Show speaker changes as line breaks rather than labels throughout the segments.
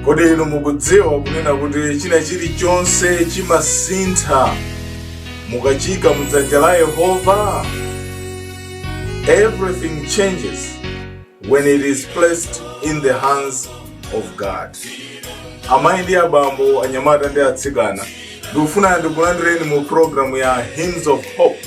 Kodi inu mukudziwa kunena kuti china chilichonse chimasintha mukachiyika mdzanja la Yehova? Everything changes when it is placed in the hands of God. Amayi ndi abambo, anyamata ndi atsikana, ndikufuna ndikulandireni mu programu ya Hymns of Hope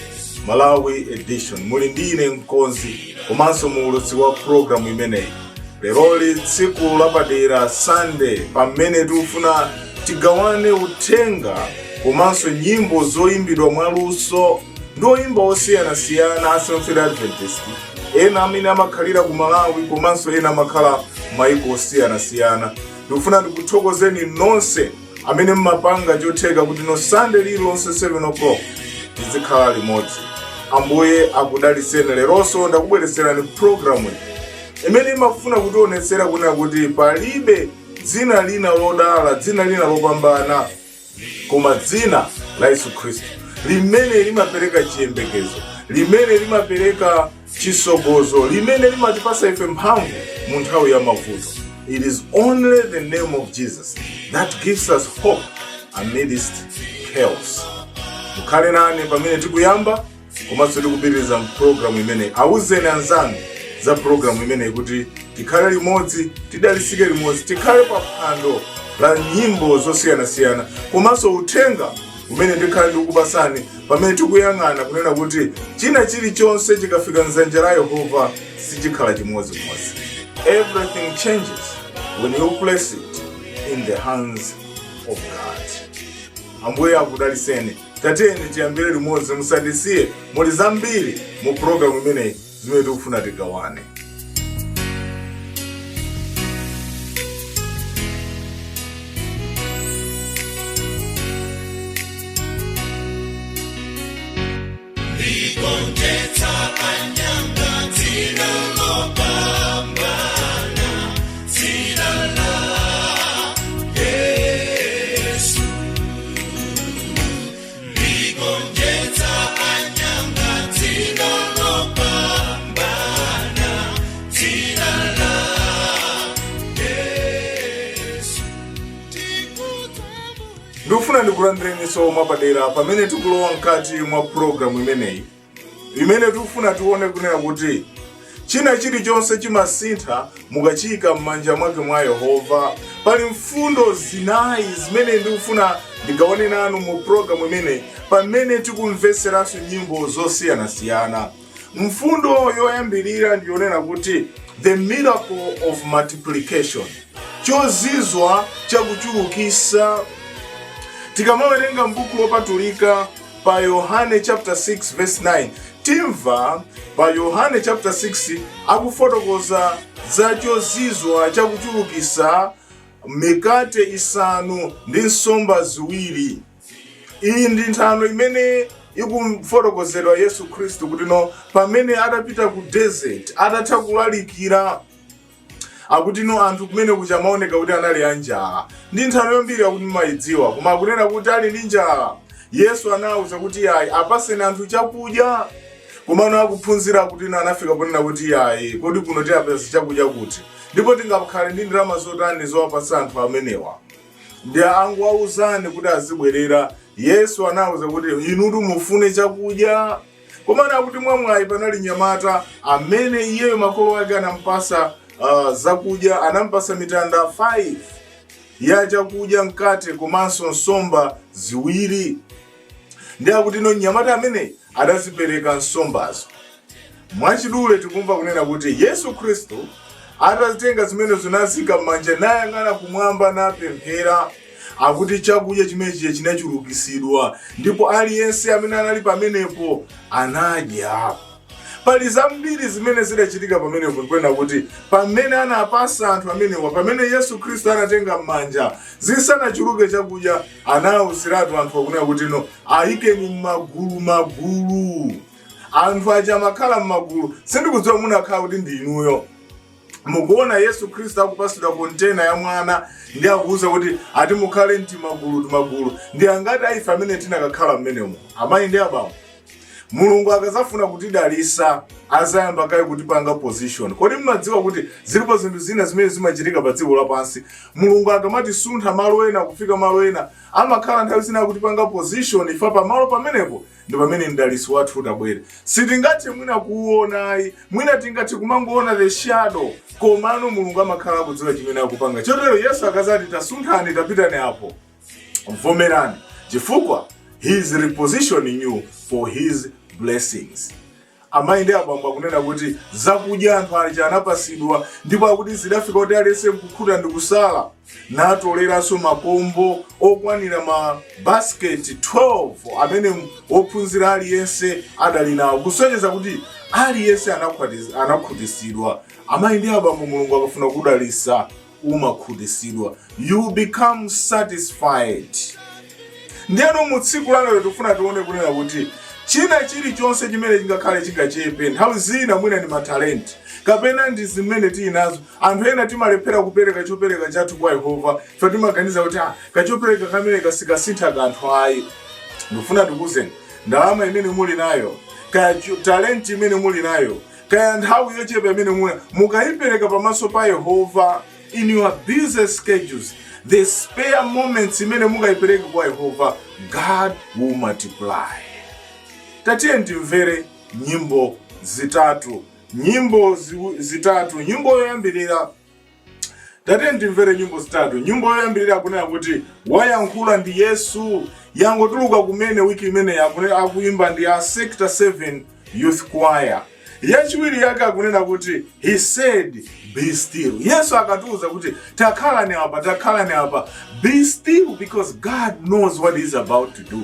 Malawi Edition. Muli ndi ine mkonzi komanso muulutsi wa programu imeneyi. Leroli tsiku lapadera, Sunday, pamene tikufuna tigawane uthenga komanso nyimbo zoyimbidwa mwaluso ndi oyimba osiyanasiyana a Seventh Day Adventist, ena amene amakhalira ku Malawi komanso ena amakhala m'mayiko osiyanasiyana. Ndikufuna ndikuthokozeni nonse amene mmapanga chotheka kuti no Sunday lililonse 7 o'clock tizikhala limodzi. Ambuye akudalitseni. Leronso ndakubweretserani programu imene imafuna kutionetsera kunena kuti palibe dzina lina lodala, dzina lina lopambana koma dzina la Yesu Khristu, limene limapereka chiyembekezo, limene limapereka chisogozo, limene limatipasa ife mphamvu mu nthawi ya mavuto. It is only the name of Jesus that gives us hope amidst chaos. Mukhale nane pamene tikuyamba komanso tikupitiriza mpulogalamu imeneyi. Awuzeni anzanu za pulogalamu imeneyi kuti tikhale limodzi, tidalisike limodzi, tikhale pa phwando la nyimbo zosiyanasiyana komanso uthenga umene ndikhale ndikukupasani pamene tikuyang'ana kunena kuti china chilichonse chikafika mdzanja la Yehova sichikhala chimodzimodzi. Everything changes when you place it in the hands of God. Ambuye akudaliseni. Tatiyeni tiyambire limodzi, musandisiye, muli zambiri mu pulogalamu imeneyi zimene tikufuna tigawane.
Ligonjetsa anyanga dzina lopambana, dzina la Yesu. Ligonjetsa anyanga dzina lopambana, dzina la Yesu.
Ndikufuna ndikulandireninso mwapadera pamene tikulowa mkati mwa pulogalamu imeneyi, imene tikufuna tione kunena kuti china chilichonse chimasintha mukachiyika m'manja mwake mwa Yehova. Pali mfundo zinayi zimene ndikufuna ndigawane nanu mu pulogalamu imeneyi pamene tikumveseranso nyimbo zosiyanasiyana. Mfundo yoyambirira ndiyonena kuti the miracle of multiplication, chozizwa chakuchulukisa. Tikamawerenga m'buku lopatulika pa Yohane chapter 6 verse 9, timva pa Yohane chapter 6 akufotokoza za chozizwa chakuchulukisa mikate isanu ndi nsomba ziwiri. Iyi ndi nthano imene ikufotokozedwa Yesu Khristu kuti no pamene adapita ku desert atatha kulalikira, akuti no anthu kumene kuja amaoneka kuti anali anjala. Ndi nthano yambiri akuti mumayidziwa, koma akunena kuti ali ndi njala. Yesu anawuza kuti ayi, apaseni anthu chakudya. Komano akuphunzira kuti no anafika ponena kuti ayi, kodi kuno tiyapeza chakudya kuti, ndipo tingakhale ndi ndalama zotani zowapasa anthu amenewa? Ndi angowauzani kuti azibwerera. Yesu anawuza kuti inutu mufune chakudya. Komano akuti mwamwayi panali nyamata amene iyeyo makolo ake anampasa zakudya, anampasa mitanda 5 ya chakudya, mkate komanso nsomba ziwiri. Ndi akuti no nyamata amene adazipereka nsombazo. Mwachidule tikumva kunena kuti Yesu Khristu atatenga zimenezo nazika m'manja, nayang'ana kumwamba, napemphera, akuti chakudya chimenechi chinachulukisidwa ndipo aliyense amene anali pamenepo anadya. Pali zambiri zimene zidachitika pamenepo, ndikunena kuti pamene anapasa anthu amenewa, pamene Yesu Khristu anatenga m'manja, zisanachuluke chakudya, anawuziratu anthu akunena kuti no ayikeni m'magulu magulu. Anthu aja amakhala m'magulu. Sindikudziwa munakhala kuti ndi inuyo mukuona Yesu Khristu akupasidwa kontena ya mwana ndi akuwuza kuti ati mukhale mtimagulu timagulu. Ndi angati aife amene tinakakhala mmenemo, amayi ndi abambo? Mulungu akazafuna kutidalisa azayamba kaye kutipanga position. Kodi mmadziwa kuti zilipo zinthu zina zimene zimachitika pa dziko lapansi? Mulungu akamatisuntha malo ena kufika malo ena, amakhala nthawi zina akutipanga position ifa pamalo pamenepo ndi pamene mdaliso wathu utabwere. Sitingathe mwina kuuonayi, mwina tingathe kumangoona the shadow, komano Mulungu amakhala akudziwa chimene akupanga. Chotero Yesu akazati tasunthani, tapitani apo, vomerani, chifukwa he is repositioning you for his blessings. Amayi ndi abambo, akunena kuti zakudya anthu aja anapasidwa, ndipo akuti zidafika kuti aliyense nkukhuta ndi kusala, natoleranso makombo okwanira ma basket 12 amene wophunzira aliyense adali nawo, kusonyeza kuti aliyense anakhutisidwa. Amayi ndi abambo, Mulungu akafuna kudalisa umakhutisidwa, you become satisfied. Ndiyeno mu tsiku lalero tikufuna tione kunena kuti china chilichonse chimene chingakhale chingachepe, nthawi zina mwina ndi matalenti kapena ndi zimene tili nazo. Anthu ena timalephera kupereka chopereka chathu kwa Yehova ife timaganiza kuti ah, kachopereka kamene kasikasintha kanthu. Ayi, ndikufuna ndikuwuzeni, ndalama imene muli nayo, kaya talenti imene muli nayo, kaya nthawi yochepa imene muli, mukayipereka pamaso pa Yehova in your busy schedules, the spare moments imene mukayipereke kwa Yehova, God will multiply. Tatiye timvere nyimbo zitatu, nyimbo zitatu. Nyimbo yoyambirira, tatiye timvere nyimbo zitatu. Nyimbo yoyambirira akunena kuti "Wayankhula ndi Yesu", yangotuluka kumene wiki imene, akuimba ndi a Sector 7 Youth Choir. Yachiwiri yake akunena kuti "He Said Be Still". Yesu akatiuza kuti takhalani apa, takhalani apa, be still, because God knows what he's about to do.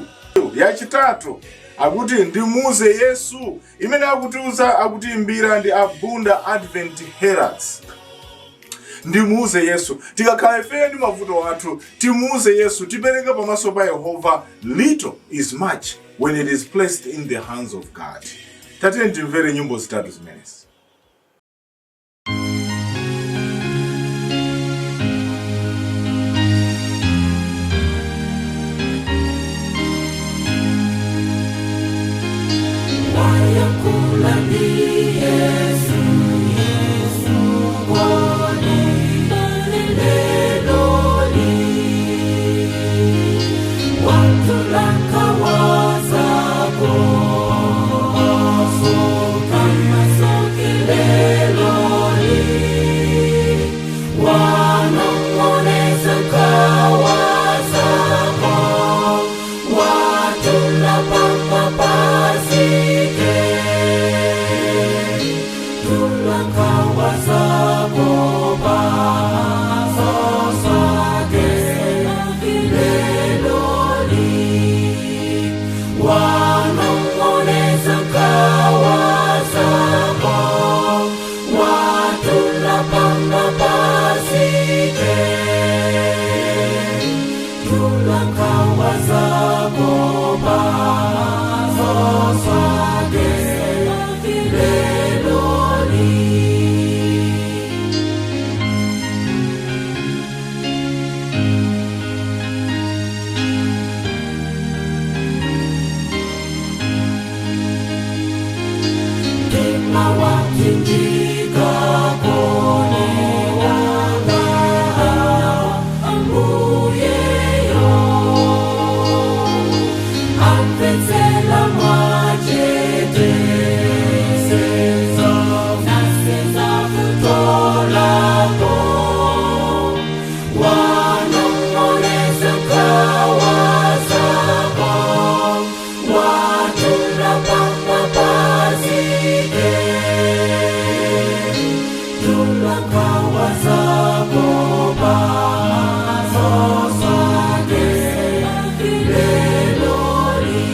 Yachitatu akuti "Ndimuuze Yesu", imene akutiuza, akutiimbira ndi Abunda Advent Heralds. Ndimuuze Yesu, tikakhala ifeyo ndi mavuto athu, timuuze Yesu, tipereke pamaso pa Yehova. Little is much when it is placed in the hands of God. Tatiye timvere nyimbo zitatu zimenezi.
Wayankhula ndi Yesu, Yesu kodi leloli watula nkhawa zako kamasoke leloli wanong'oneza nkhawa zako watula pamapazi ake tula nkhawa zako pamaso ake leloli wanong'oneza nkhawa zako watula pamapazi ake tula nkhawa zako pamaso ake leloli. Mtima wapsinjika konewanga Ambuyeyo amvetsela mwachete nasenza vuto lako wanong'oneza nkhawa zako watula pamapazi ake tula nkhawa zako pamaso ake leloli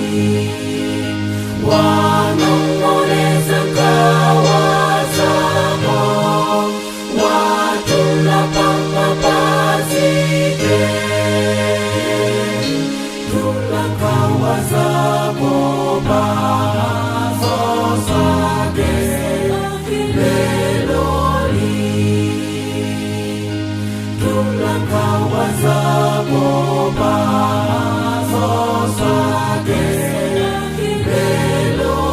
wanong'oneza nkhawa zako watula pamapazi ake tula nkhawa zako pamaso ake leloli tula nkhawa zako pamaso ake leloli.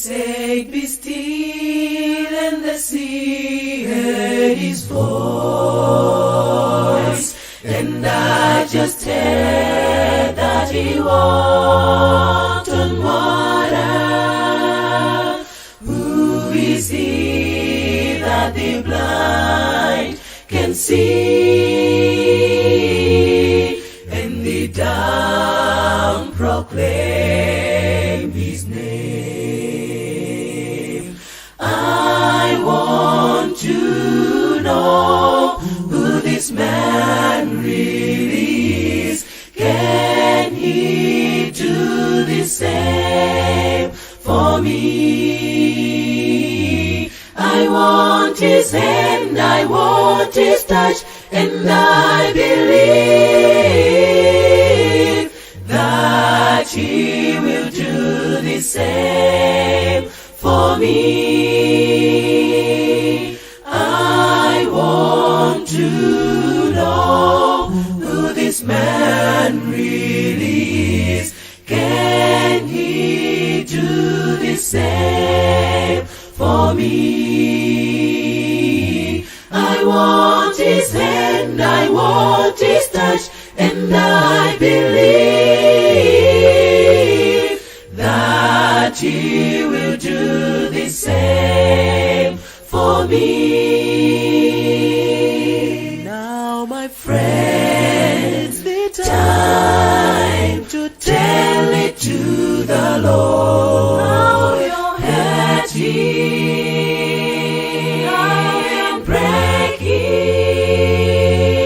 said, "Be still," and the sea heard his voice. And I just heard that he walked on water. Who is he that the blind can see and the dumb proclaim his name? I want to know who this man really is. Can he do the same for me? I want his hand, I want his touch, and I believe that he will do the same for me. I want to know who this man really is. Can he do the same for me? I want his hand, I want his touch, and I believe that he will do the same for me. Now, my friends, the time to tell it to the Lord that he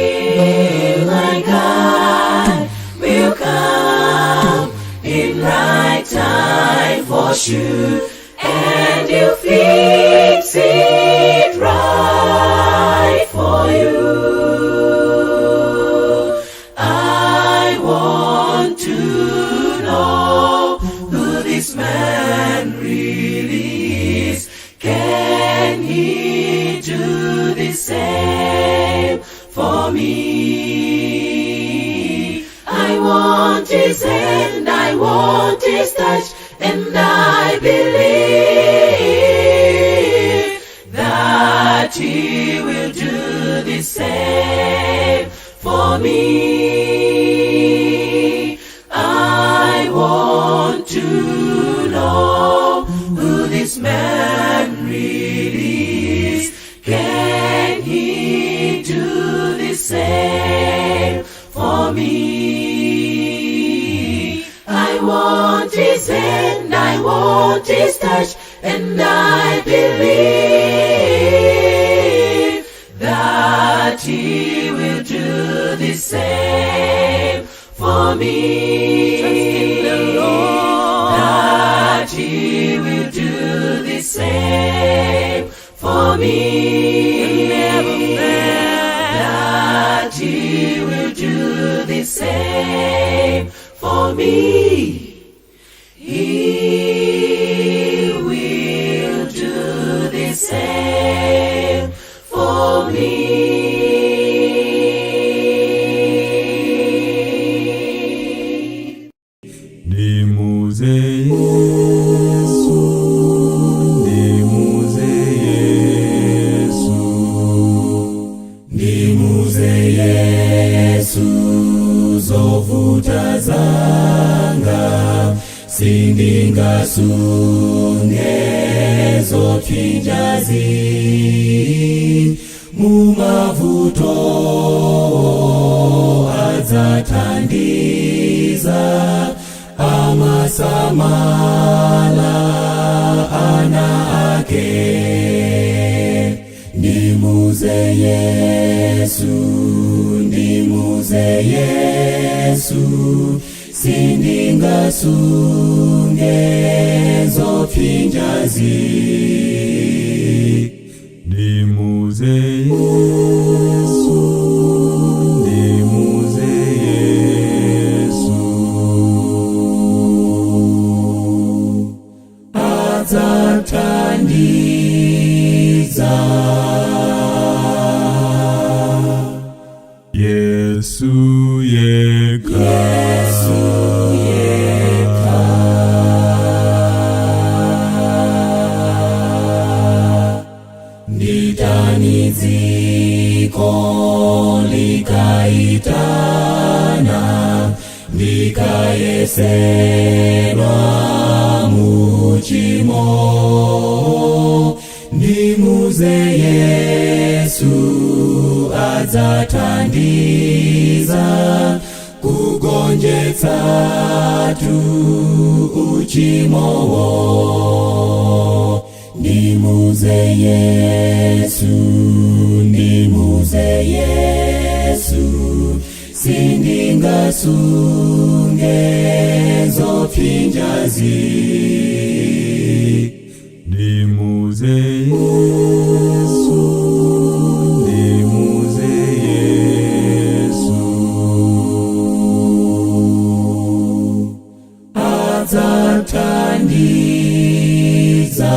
breaking. My God will come in right time for sure, and he'll fix it right for you. I want to know who this man really is. Can he do the same for me? I want his hand, I want his touch, and I believe that he will do the same for me. I want to know who this man really is. Can he do the same for me? I want his hand, I want his touch, and I believe that he will do the same for me.
Trust in the Lord.
That he will do the same for me.
He'll never fail.
That he will do the same for me. He will do the same for me.
Ndimuuze Yesu, ndimuuze Yesu, ndimuuze Yesu, zovuta zanga, sindingasunge zopsinjazi, mumavuto adzathandiza, amasamala ana ake. Ndimuuze Yesu, ndimuuze Yesu, sindingasunge zopsinjazi. Ndimuuze Yesu, ndimuuze Yesu, adzathandiza. Yesu yekha,
Yesu yekha. Imvani dziko likaitana, ndikayesedwa muchimo, ndimuze Yesu adzathandiza kugonjetsa tu uchimowo. Ndimuze Yesu, ndimuze Yesu, sindingasunge zopsinjazi.
Ndimuze Yesu, ndimuze Yesu.
Adzathandiza.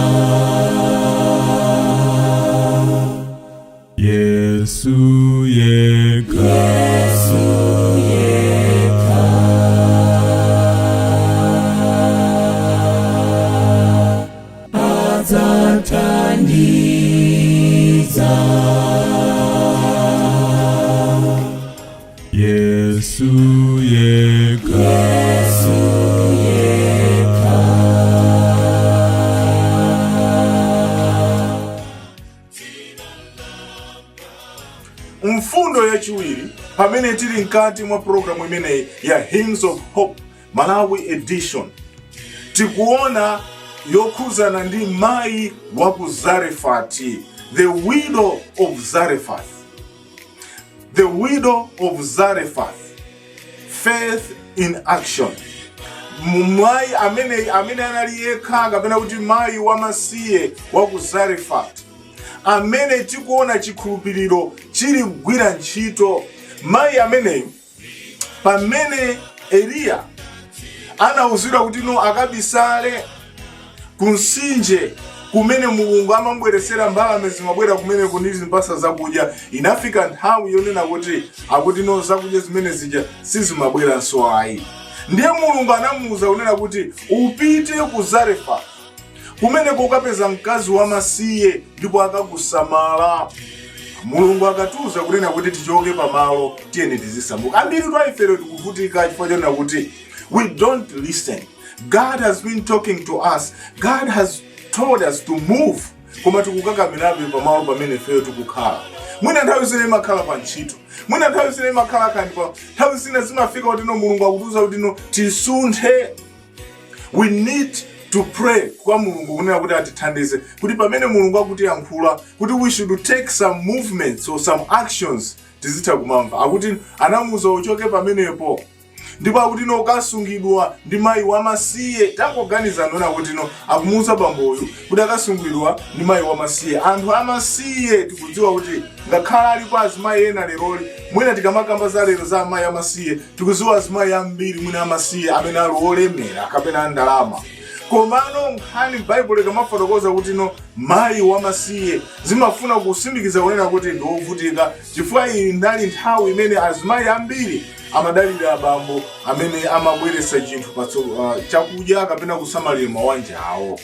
Yesu yekha.
Yesu yekha. Adzathandiza.
Yesu yekha.
Yesu yekha.
Mfundo yachiwiri, pamene tili mkati mwa programu imeneyi ya Hymns of Hope Malawi Edition, tikuona yokhuzana ndi mayi wa ku Zarefati, the widow of Zarephath. The widow of Zarephath, faith in action. Mayi amene anali yekha, kapena kuti mayi wamasiye wa ku Zarefati, amene tikuona chikhulupiriro chili kugwira ntchito. Mayi ameneyu, pamene Eliya anawuzidwa kuti no, akabisale ku mtsinje kumene Mulungu amabweresera mbalame, zimabwera kumeneko ndi zimpasa zakudya, inafika nthawi yonena kuti akuti no, zakudya zimene zija sizimabweranso ayi. Ndiye Mulungu anamuwuza kunena kuti upite ku Zarefath, kumeneko ukapeza mkazi wamasiye ndipo akakusamala. Mulungu akatiuza kunena kuti tichoke pamalo, tiyeni tizisamuka. Ambiri twa ifero tikuvutika chifukwa chonena kuti we don't listen. God has been talking to us, God has told us to move, koma tikukakamirabe pamalo pamene ifeyo tikukhala. Mwina nthawi zina imakhala pa ntchito, mwina nthawi zina imakhala kandi pa nthawi zina zimafika kuti no, Mulungu akutiuza kuti no, tisunthe. We need to pray kwa Mulungu kunena kuti atithandize kuti pamene Mulungu akutiyankhula kuti we should take some movements or some actions, tizitha kumamva. Akuti anamuuza uchoke pamenepo, ndipo akuti no, ukasungidwa ndi mayi wamasiye. Tangoganiza nona kuti no, akumuuza bamboyu kuti akasungidwa ndi mayi wamasiye. Anthu amasiye tikudziwa kuti ngakhala alipo azimayi ena leroli, mwina tikamakamba za lero za amayi amasiye, tikudziwa azimayi ambiri mwina amasiye amene ali olemera kapena andalama. Komano nkhani Baibulo ikamafotokoza kuti no, mayi wamasiye, zimafuna kusindikiza kunena kuti ndi wovutika, chifukwa iyi inali nthawi imene azimayi ambiri amadalira abambo amene amabweretsa chinthu chakudya kapena kusamalira mawanja awo.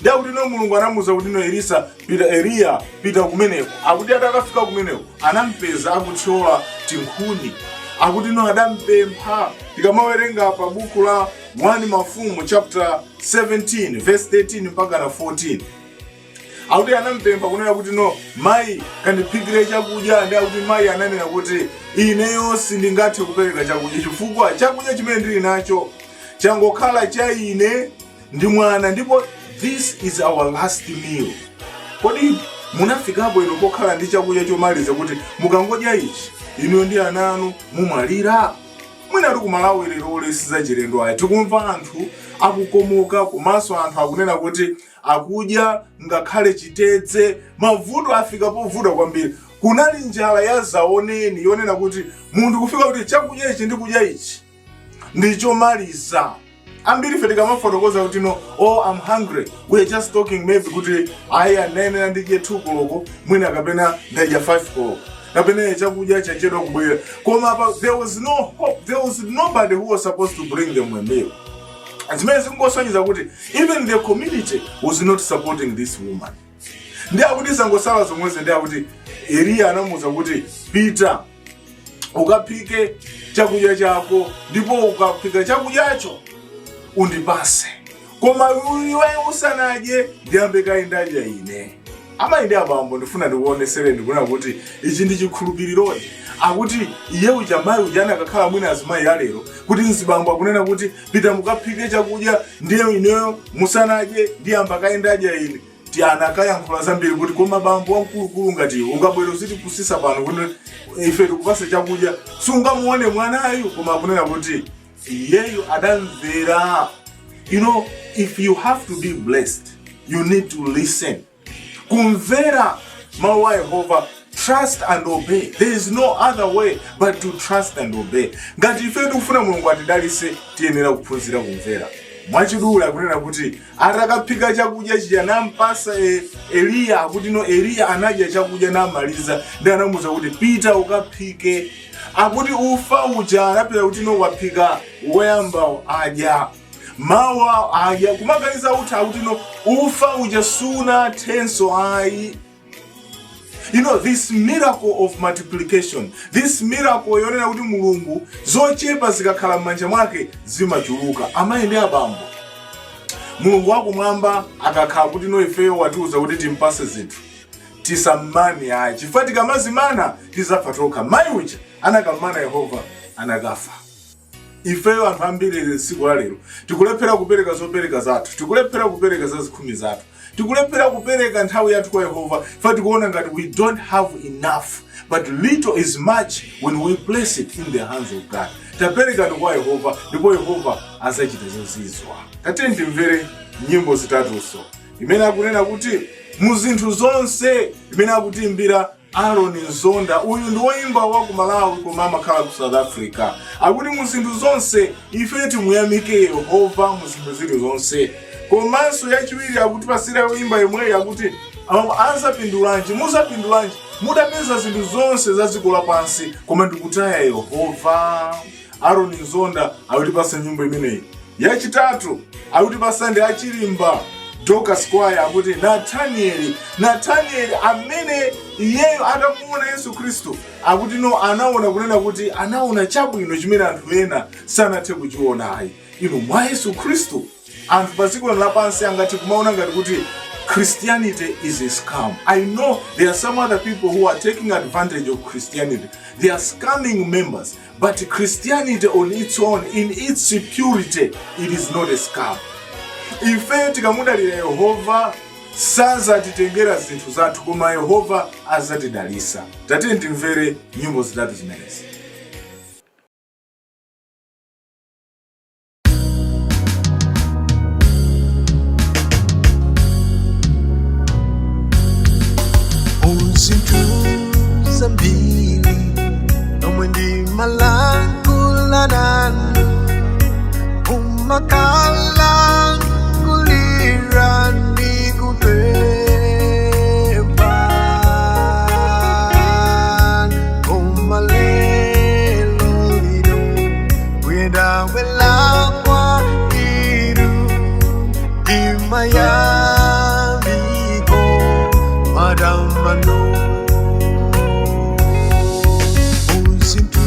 Ndi akuti no, Mulungu anamuwuza kuti no, Elisa pita, Eliya pita kumeneko. Akuti atakafika kumeneko anampeza akuthyola tinkhuni. Akuti no, adampempha. Tikamawerenga pa buku la 1 Mafumu chapter 17 verse 13 mpaka na 14, akuti anampempha kunena kuti no, mayi, kandiphikire chakudya. Ndi akuti mayi ananena kuti ineyo sindingathe kupereka chakudya chifukwa chakudya chimene ndili nacho changokhala cha ine ndi mwana, ndipo this is our last meal. Kodi munafikapo inu pokhala ndi chakudya chomaliza kuti mukangodya ichi inuyo ndi ana anu mumwalira? Mwina ku Malawi lero sizachilendo ayi, tikumva anthu akukomoka, komanso anthu akunena kuti akudya ngakhale chitedze. Mavuto afika povuta kwambiri. Kunali njala ya zaoneni yonena kuti munthu kufika kuti chakudya ichi ndi kudya ichi ndichomaliza. Ambiri ife tikamafotokoza kuti no, oh, I'm hungry, we are just talking maybe kuti ayi, anayenera ndidye 2 koloko mwina kapena ndadya 5 koloko kapena chakudya chachedwa kubwera. Koma pa there was no hope, there was nobody who was supposed to bring them a meal, zimene zikungosonyeza kuti even the community was not supporting this woman. Ndi akuti zangosala zomwezi. Ndi akuti Eliya anamuwuza kuti, "Pita ukaphike chakudya chako, ndipo ukaphika chakudyacho undipase, koma iwe usanadye ndiyambe kaye ndadya ine." Amayi ndi abambo, ndifuna ndikuonesereni kunena kuti ichi ndi chikhulupirirodi. Akuti iye uja, mayi uja, anakakhala mwina azimayi alero, kuti mzibambo akunena kuti, "Pita mukaphike chakudya, ndiye ineyo musanadye ndiyamba kaye ndadya ine," ti anakayankhula zambiri kuti, "Koma bambo wamkulukulu ngati iwe ungabwere uzitipusisa pano kuti ife tikupase chakudya, sungamuone mwanayu?" Koma akunena kuti iyeyo adamvera. If you have to be blessed, you need to listen, kumvera mawu a Yehova. Trust and obey. There is no other way but to trust and obey. Ngati ife tikufuna Mulungu atidalise, tiyenera kuphunzira kumvera. Mwachidule akunena kuti atakaphika chakudya chija nampasa Eliya, akuti no, Eliya anadya chakudya namaliza, ndi anamuwuza kuti, "Pita ukaphike." Akuti ufa uja anapita kuti no, waphika woyamba adya, mawa adya, kumaganiza utha. Akuti no, ufa uja sunathenso ayi. This miracle of multiplication, this miracle yonena kuti Mulungu zochepa zikakhala m'manja mwake zimachuluka. Amayi ndi abambo, Mulungu wakumwamba akakhala kuti no, ifeyo watiuza kuti timpase zinthu, tisammane ayi, chifukwa tikamazimana tizafa tokha. Mayi uja anakamana Yehova, anakafa. Ifeyo anthu ambiri tsiku la lero tikulephera kupereka zopereka zathu, tikulephera kupereka zazikhumi zathu, tikulephera kupereka nthawi yathu kwa Yehova, fa tikuona ngati we don't have enough. But little is much when we place it in the hands of God. Taperekani kwa Yehova, ndipo Yehova azachita zozizwa. Tatiyeni timvere nyimbo zitatunso imene akunena kuti mu zinthu zonse, imene akutiimbira Aaron Nzonda. Uyu ndi woimba wa ku Malawi koma amakhala ku South Africa. Akuti mu zinthu zonse ife timuyamike Yehova mu zinthu zilizonse. Komanso yachiwiri akutipasira yoimba yomweyi, akuti azapindulanji, muzapindulanji mutapeza zinthu zonse za dziko lapansi koma ndikutaya Yehova? Aaron Nzonda akutipasa nyimbo imeneyi. Yachitatu akutipasa ndi achilimba Dorcas Choir, akuti Nathanieli. Nathanieli amene iyeyo atamuona Yesu Khristu, akuti no, anaona kunena kuti anaona chabwino chimene anthu ena sanathe kuchiona ayi. Inu, mwa Yesu Khristu, anthu pa dziko lapansi angathe kumaona ngati kuti Christianity is a scam. I know there are some other people who are taking advantage of Christianity. They are scamming members, but Christianity on its own, in its purity, it is not a scam. Ife tikamudalira Yehova, sazatitengera zinthu zathu, koma Yehova azatidalisa. Tatiye timvere nyimbo zitatu zimenezi.
Uzinthu zambiri nomwe ndimalankhula nanu, umakhala kulira ndikupempha, koma lelo lino kuyenda welakwa iru imayamiko madamano. Uzinthu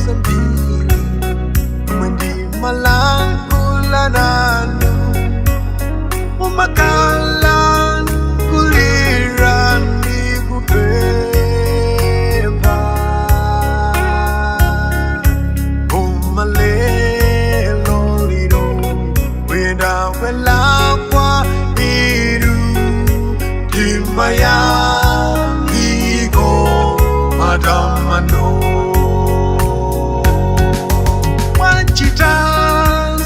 zambiri nomwe ndimalankhula nanu, umakhala kulira ndikupempha, koma lelo lino kuyenda welakwa iru imayamiko madamano. Wachita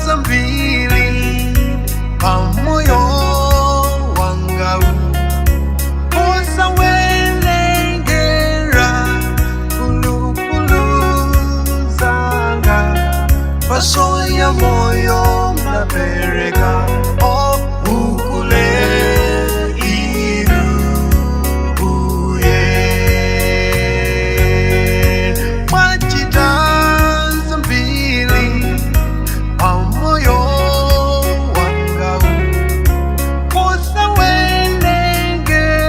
zambiri pamoyo wanga, osawelengera pulupulu zanga, mphatso ya moyo mnapereka o ukule iruye. Wachita zambiri pamoyo wanga, osawelengera.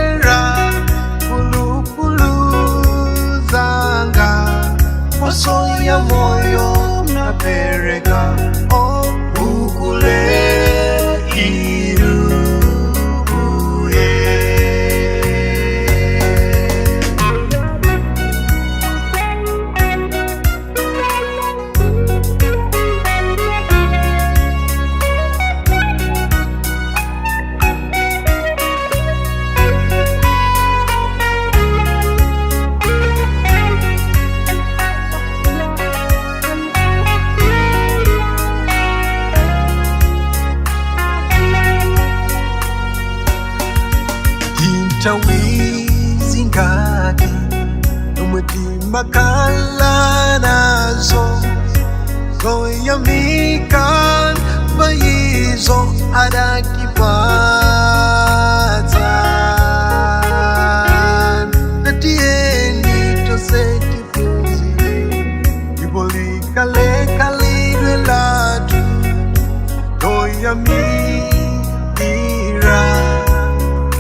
Nditawi zingati nomwe timakhala nazo zoyamika payizo adatipatsa natiyeni tose tiphunzire ndipo likhale lathu toyamira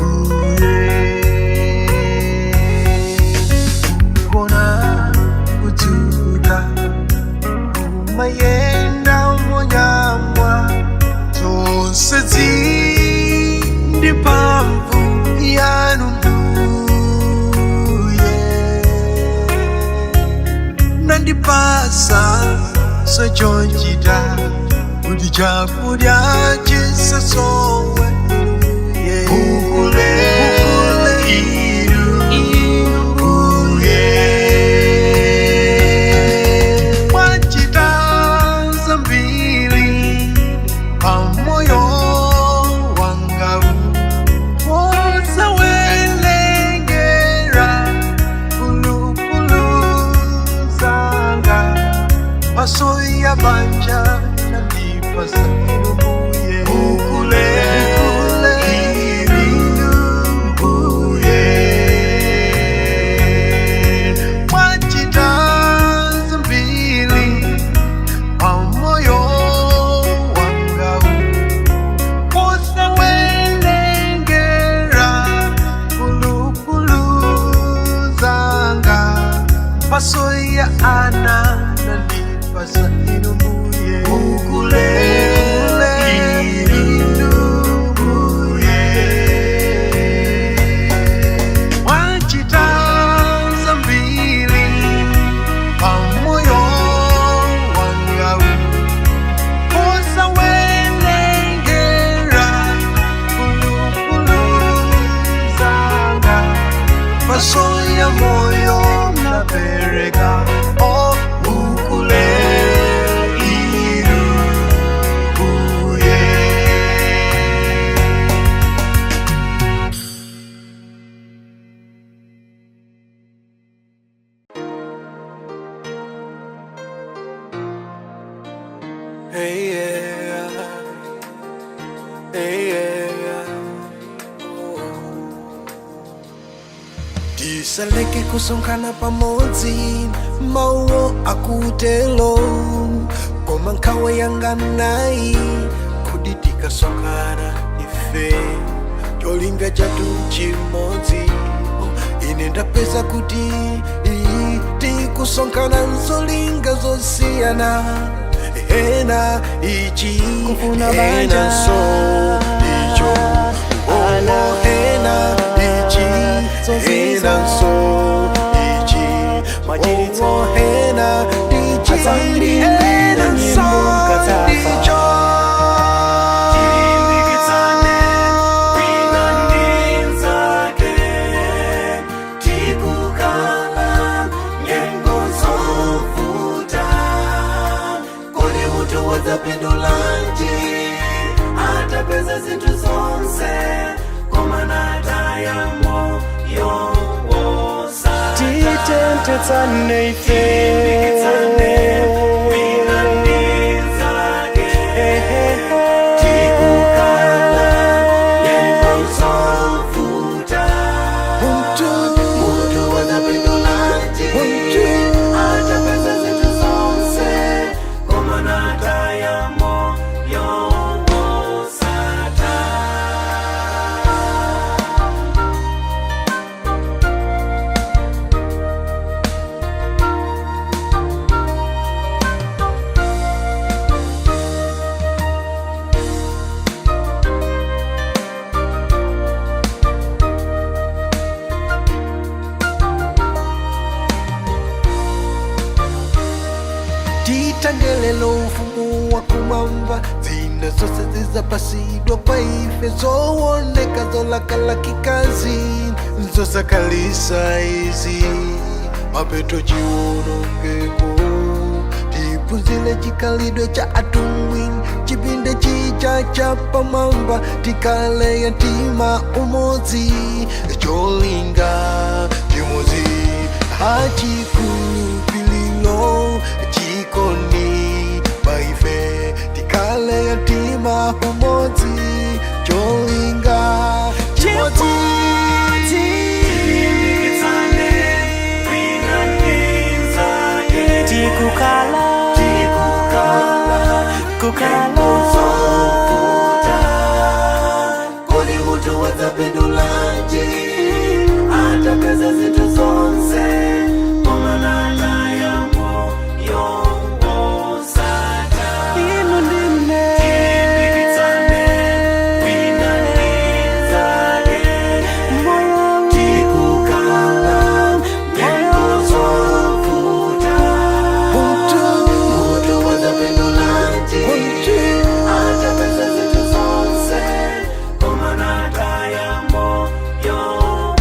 uye kugona kudzuka umayenda monyamwa zonse zindi mphamvu yanu mbuye nandipasa sochonchita kuti chakudya chisasowe ukule uye wachita zambiri pamoyo wanga wosawelengera pulupulu zanga masoya banja nandipasa inubuye ukule inubuye wachita zambiri pamoyo wanga usawelengera pulupulu zanga pasoya ana nandipasa inumbuye ukule inumbuye wachita zambiri pamoyo wanga usawelengera pulupulu zanga masoya moyo napereka o ukule irubuye. Hey, yeah. Hey, yeah. Tisaleke kusonkhana pamodzi mawu akutelo koma nkhawa yanga nayi kodi tikasonkhana ife cholinga chathu chimodzi ine ndapeza kuti iyi tikusonkhana nzolinga zosiyana ena ichi
Kufuna
ena
banja.
so icho
Ana.
oh, ena ichi
Zozizwa.
ena so ichi
Machiritso.
oh, ena ichi
Adzandiimbira
ena
nyimbo
so
mukadzafa.
icho.
Tilimbikitsane, wina ndi mnzake, tikukhala nyengo zovuta. Kodi munthu wadzapindulanji atapeza zinthu zonse koma nataya moyo wosatha?
Titentetsane ife.
Tilimbikitsane, wina ndi mnzake, tikukhala nyengo zovuta. Munthu wadzapindulanji atapeza zinthu zonse koma nataya moyo wosatha.
Titangelelo ufumu wa kumwamba zina zose zizapasidwa kwa ife zowoneka zolakalakikazi nzosakalisa izi mapeto chiwonongeko tiphunzile chikhalidwe cha atumwi. Mchipinda chija cha pamwamba, tikale mtima umodzi, cholinga chimodzi, achikhulupiliro chikondi paife, tikale mtima umodzi, cholinga chimodzi.
Tikukala, tikukala, kukala.
Kodi mutu wadzapindulanje atapeza zinthu zonse koma nataya moyo wosatha?
Inu ndine.
Tilimbikitsane wina ndi mnzake.
Moyo.
Tikukhala nyengo zovuta. Mutu wadzapindulanje atapeza zinthu zonse koma nataya moyo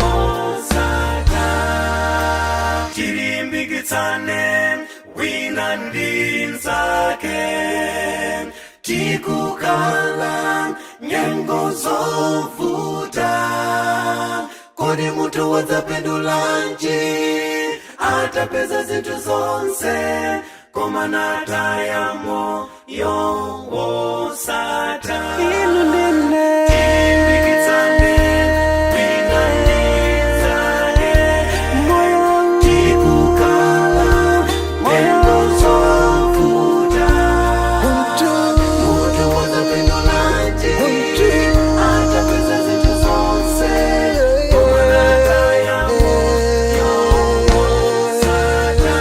wosatha? Tilimbikitsane wina ndi mnzake. Tikukhala nyengo zovuta. Kodi mutu wadzapindulanje atapeza zinthu zonse koma nataya moyo wosatha?
Inu ndine.
Tilimbikitsane wina ndi mnzake.
Moyo.
Tikukhala nyengo zovuta. Mutu wadzapindulanje atapeza zinthu zonse koma nataya moyo wosatha?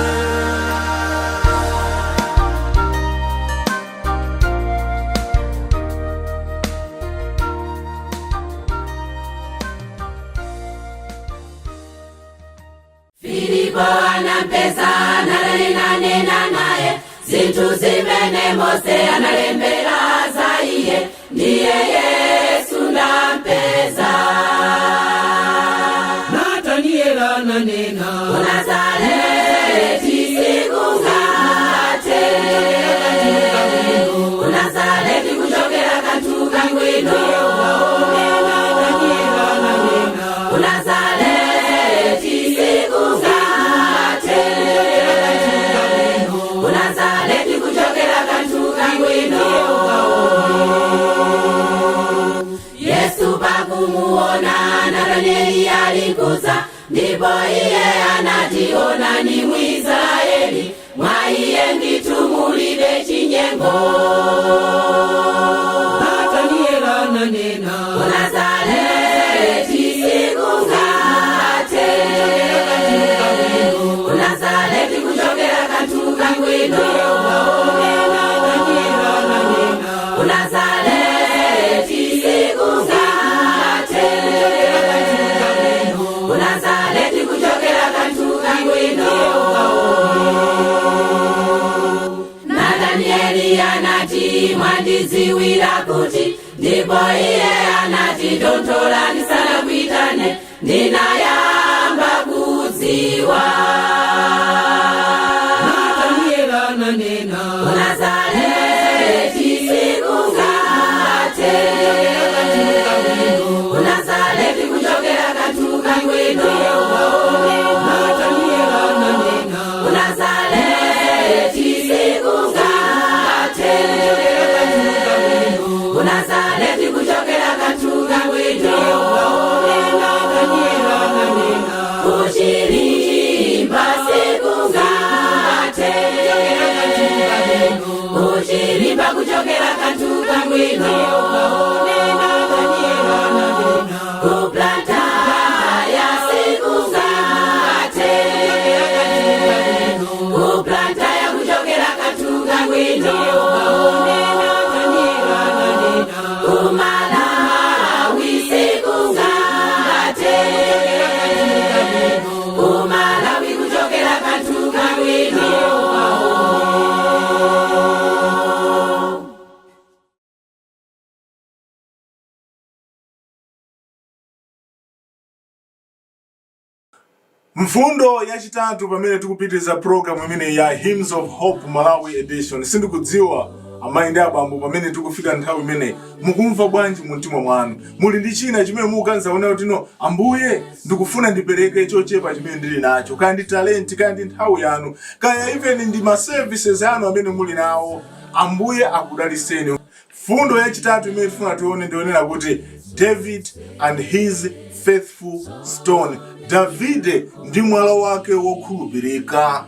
Filipo anampeza nananena naye zinthu zimene Mose analembera za iye, ndiye Yesu ndampeza.
Nataniela nanena,
Ku Nazareti sikungate, ku Nazareti kuchokera kanthu kangwino. Ku Nazareti sikungate, ku Nazareti kuchokera kanthu kangwino. Yesu pakumuona Natanieli alikuza, ndipo iye anati, "Onani Mwisraeli, mwa iye ndithu mulibe chinyengo."
Nataniela nanena,
Ku Nazareti sikungate, ku Nazareti kuchokera kanthu kangwino. Ku Nazareti sikungate, ku Nazareti kuchokera kanthu kangwino. Natanieli anati, "Mwandidziwira kuti?" Ndipo iye anati, "Tonthola ndisanakuitane, ndinayamba kudziwa."
Nataniela nanena,
Ku Nazareti sikungate, ku Nazareti kuchokera kanthu kangwino.
Nataniela nanena,
Ku Nazareti sikungate, ku Nazareti kuchokera kanthu kangwino. Kuchilimba sikungate, kuchilimba kuchokera kanthu kangwino. Kuplanta ya sikungate, kuplanta ya kuchokera kanthu kangwino. Kumalawi sikungate, kumalawi kuchokera kanthu kangwino.
Mfundo yachitatu pamene tikupitiriza program imene ya Hymns of Hope Malawi Edition. Sindikudziwa Amayi ndi abambo, pamene tikufika nthawi imeneyi, mukumva bwanji mu mtima mwanu? Muli ndi china chimene mukuganiza kunena kuti, "No, Ambuye, ndikufuna ndipereke chochepa chimene ndili nacho"? Kaya ndi talenti, kaya ndi nthawi yanu, kaya even ndi ma services anu amene muli nawo, Ambuye akudaliseni. Fundo yachitatu imene tifuna tione ndionena kuti David and his faithful stone, Davide ndi mwala wake wokhulupirika.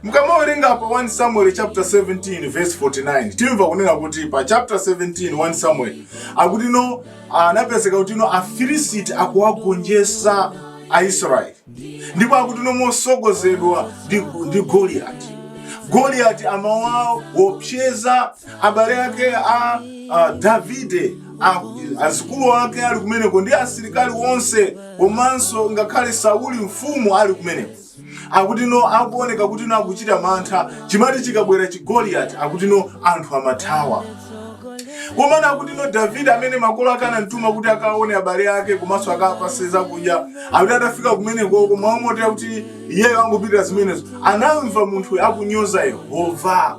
Mukamawerenga pa 1 Samuel chapter 17 verse 49, timva kunena kuti pa chapter 17 1 Samuel akuti no, anapezeka kuti no, Afilisiti akuwagonjetsa Aisraeli, ndipo akuti no, mosogozedwa ndi Goliyati. Goliyati amawaopseza abale ake a Davide, azikulu ake ali kumeneko ndi asilikali onse, komanso ngakhale Sauli mfumu ali kumeneko. Akuti no, akuoneka kuti no, akuchita mantha. Chimati chikabwera chigoliyati, akuti no, anthu amathawa. Komana akuti no, Davide amene makolo ake anamtuma kuti akaone abale ake komanso akapase zakudya, akuti atafika kumenekoko, mwamotera kuti iyeyo angopitira zimenezo, anamva munthu akunyoza Yehova.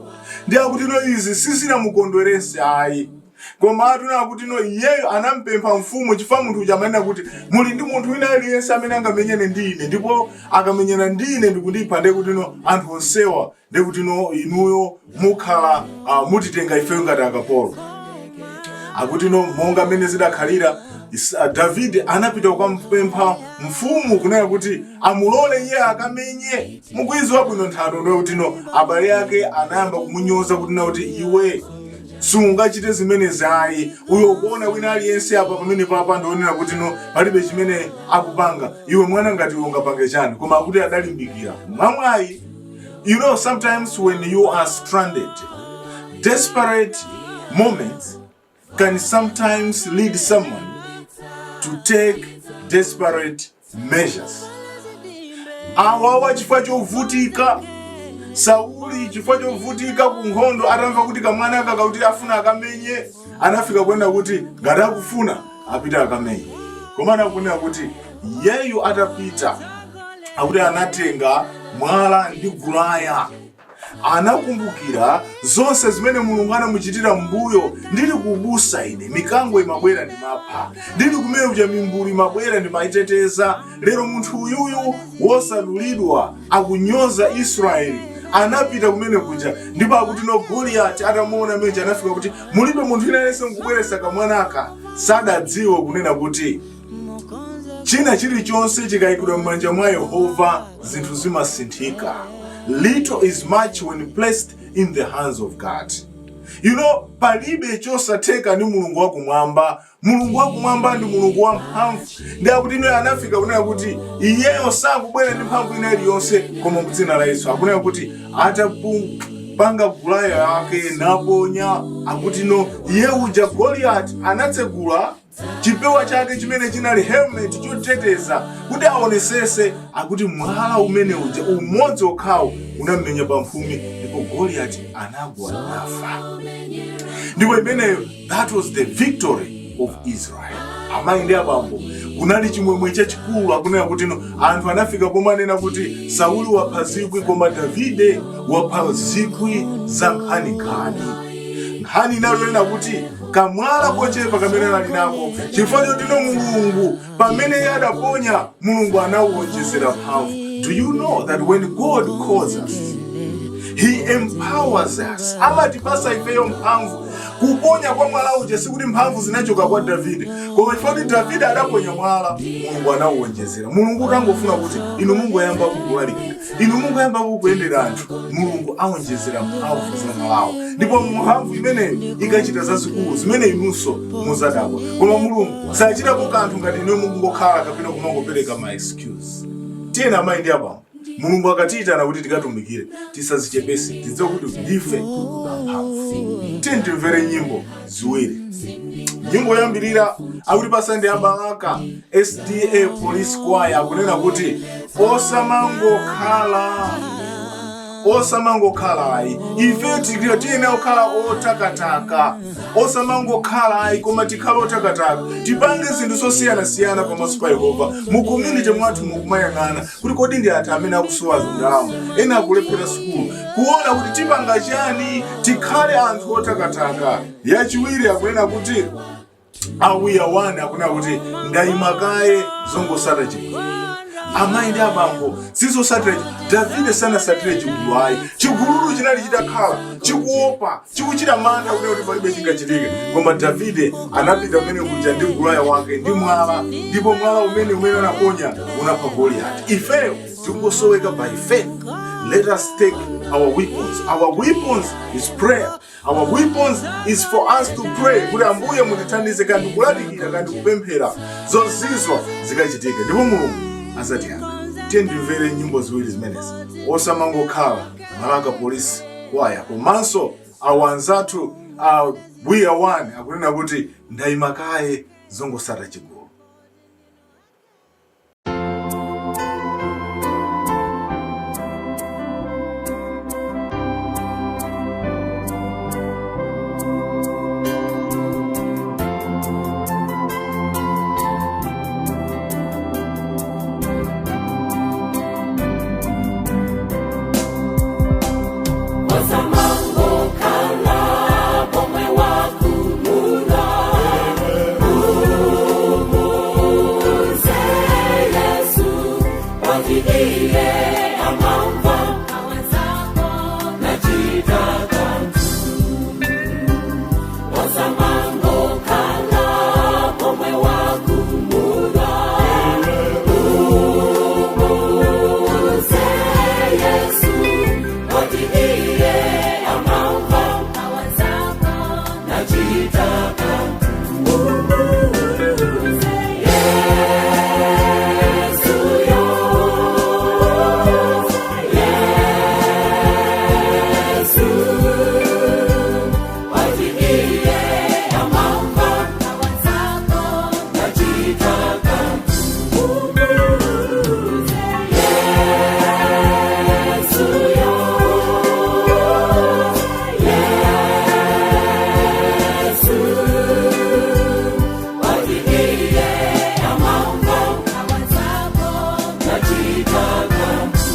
Ndi akuti no, izi sizinamukondwerese ayi. Koma atuna akuti no, iyeyo anampempha mfumu, chifukwa munthu uja amanena kuti, "Muli ndi munthu wina aliyense amene angamenyane ndi ine? Ndipo akamenyana ndi ine ndikundipha, ndiye kuti no, anthu onsewa, ndiye kuti no, inuyo mukhala mutitenga ifeyo ngati akapolo." Akuti no, monga mmene zidakhalira, Davide anapita kukampempha mfumu kunena kuti amulole iye akamenye. Mukuiziwa bwino nthano, ndiye kuti no, abale ake anayamba kumunyoza kuti na kuti, "Iwe sungachite zimenezi ayi. Uyo ukuona wina aliyense apa pamene papa ndionera kuti no, palibe chimene akupanga. Iwe mwana ngati iwe ungapange chani?" Koma akuti adalimbikira mwamwayi. Sometimes when you are stranded, desperate moments can sometimes lead someone to take desperate measures. Awawa chifukwa chovutika, Sauli chifukwa chovutika ku nkhondo, atamva kuti kamwana aka kakuti afuna akamenye, anafika kwenda kuti ngati akufuna apite akamenye. Koma anakunena kuti iyeyo atapita, akuti anatenga mwala ndi gulaya. Anakumbukira zonse zimene Mulungu anamuchitira m'mbuyo: "Ndili kubusa ine, mikango imabwera ndimapha. Ndili kumene kuja, mimbulu imabwera ndimayiteteza. Lero munthu uyuyu wosadulidwa akunyoza Israeli." Anapita kumene kuja, ndipo akuti no, Goliyati atamuona meja anafika kuti, "Mulibe munthu wina aliyense nkubweretsa kamwanaka?" Sadadziwe kunena kuti china chilichonse chikayikidwa m'manja mwa Yehova, zinthu zimasinthika. Little is much when placed in the hands of God. Palibe chosatheka ndi Mulungu wakumwamba. Mulungu wakumwamba ndi Mulungu wamphamvu. Ndi akuti ino anafika kunena kuti iyeyo sakubwera ndi mphamvu ina iliyonse koma mdzina la Yesu. Akunena kuti atapanga gulaya yake naponya, akuti no, iye uja Goliyati anatsegula chipewa chake chimene chinali helmet choteteza kuti aonesese. Akuti mwala umene uja umodzi okhawo unamenya pamphumi, ndipo Goliyati anagwa nafa. Ndipo imeneyo, that was the victory of Israel. Amayi ndi abambo, kunali chimwemwe chachikulu. Akunena kuti no, anthu anafika pomanena kuti Sauli wapha zikwi, koma Davide wapha zikwi za nkhaninkhani. Nkhani inalonena kuti kamwala kochepa kamene anali nako, chifukwa chotino Mulungu pamene iye adaponya, Mulungu anawonjezera mphamvu. Do you know that when God calls us, He empowers us? Amatipasa ifeyo mphamvu. Kuponya kwa mwala uja sikuti mphamvu zinachoka kwa Davide, koma chifukwa kuti Davide adaponya mwala, Mulungu anawonjezera. Mulungu utangofuna kuti inu mungoyamba kulalikira, inu mungoyamba kuyendera anthu, Mulungu awonjezera mphamvu za mwalawo, ndipo mphamvu imeneyo ikachita zazikulu zimene inunso muzadabwa. Koma Mulungu sachitapo kanthu ngati inu mukungokhala kapena kumangopereka ma excuse. Tiyeni, amayi ndi abambo, Mulungu akatiyitana kuti tikatumikire, tisazichepese, tidziwe kuti ndife amphamvu. Tiyeni timvere nyimbo ziwiri. Nyimbo yoyambirira akuti pasande ya Balaka SDA Police Choir, akunena kuti, "Osamangokhala." Osamangokhala ayi, ife tiyenera kukhala otakataka. Osamangokhala ayi, koma tikhale otakataka, tipange zinthu zosiyanasiyana pamaso pa Yehova. Mu community mwathu mukumayang'ana kuti kodi ndi anthu amene akusowa ndalama, ena akulephera sukulu, kuona kuti tipanga chani, tikhale anthu otakataka. Yachiwiri akunena kuti a We Are One akunena kuti ndayima kaye zongosata chigulu. Amayi ndi abambo, sizosatira. Davide sanasatire chigulu ayi. Chigululu chinali chitakhala chikuopa, chikuchita mantha kunena kuti palibe chingachitike, koma Davide anapita kumene kuja ndi gulaya wake ndi mwala, ndipo mwala umene anaponya unapha Goliyati. Ifeyo tikungosoweka by faith. Let us take our weapons. Our weapons is prayer. Our weapons is for us to pray kuti Ambuye mutithandize, kandi kulalikira, kandi kupemphera, zozizwa zikachitike ndipo Mulungu azatiyankha. Tiye ndimvere nyimbo ziwiri zimenezi, Osamangokhala, Balaka Police Choir, komanso awo anzathu We Are One akunena kuti ndayima kaye zongosata chigulu.
Osamangokhala pomwe wakumula. Umuze Yesu, watiiye amamva nachita kanthu. Osamangokhala pomwe wakumula. Umuze Yesu, watiiye amamva nachita kanthu. Yesu yo, Yesu, watiiye amamva nachita kanthu. Yesu yo, Yesu, watiiye amamva nachita kanthu.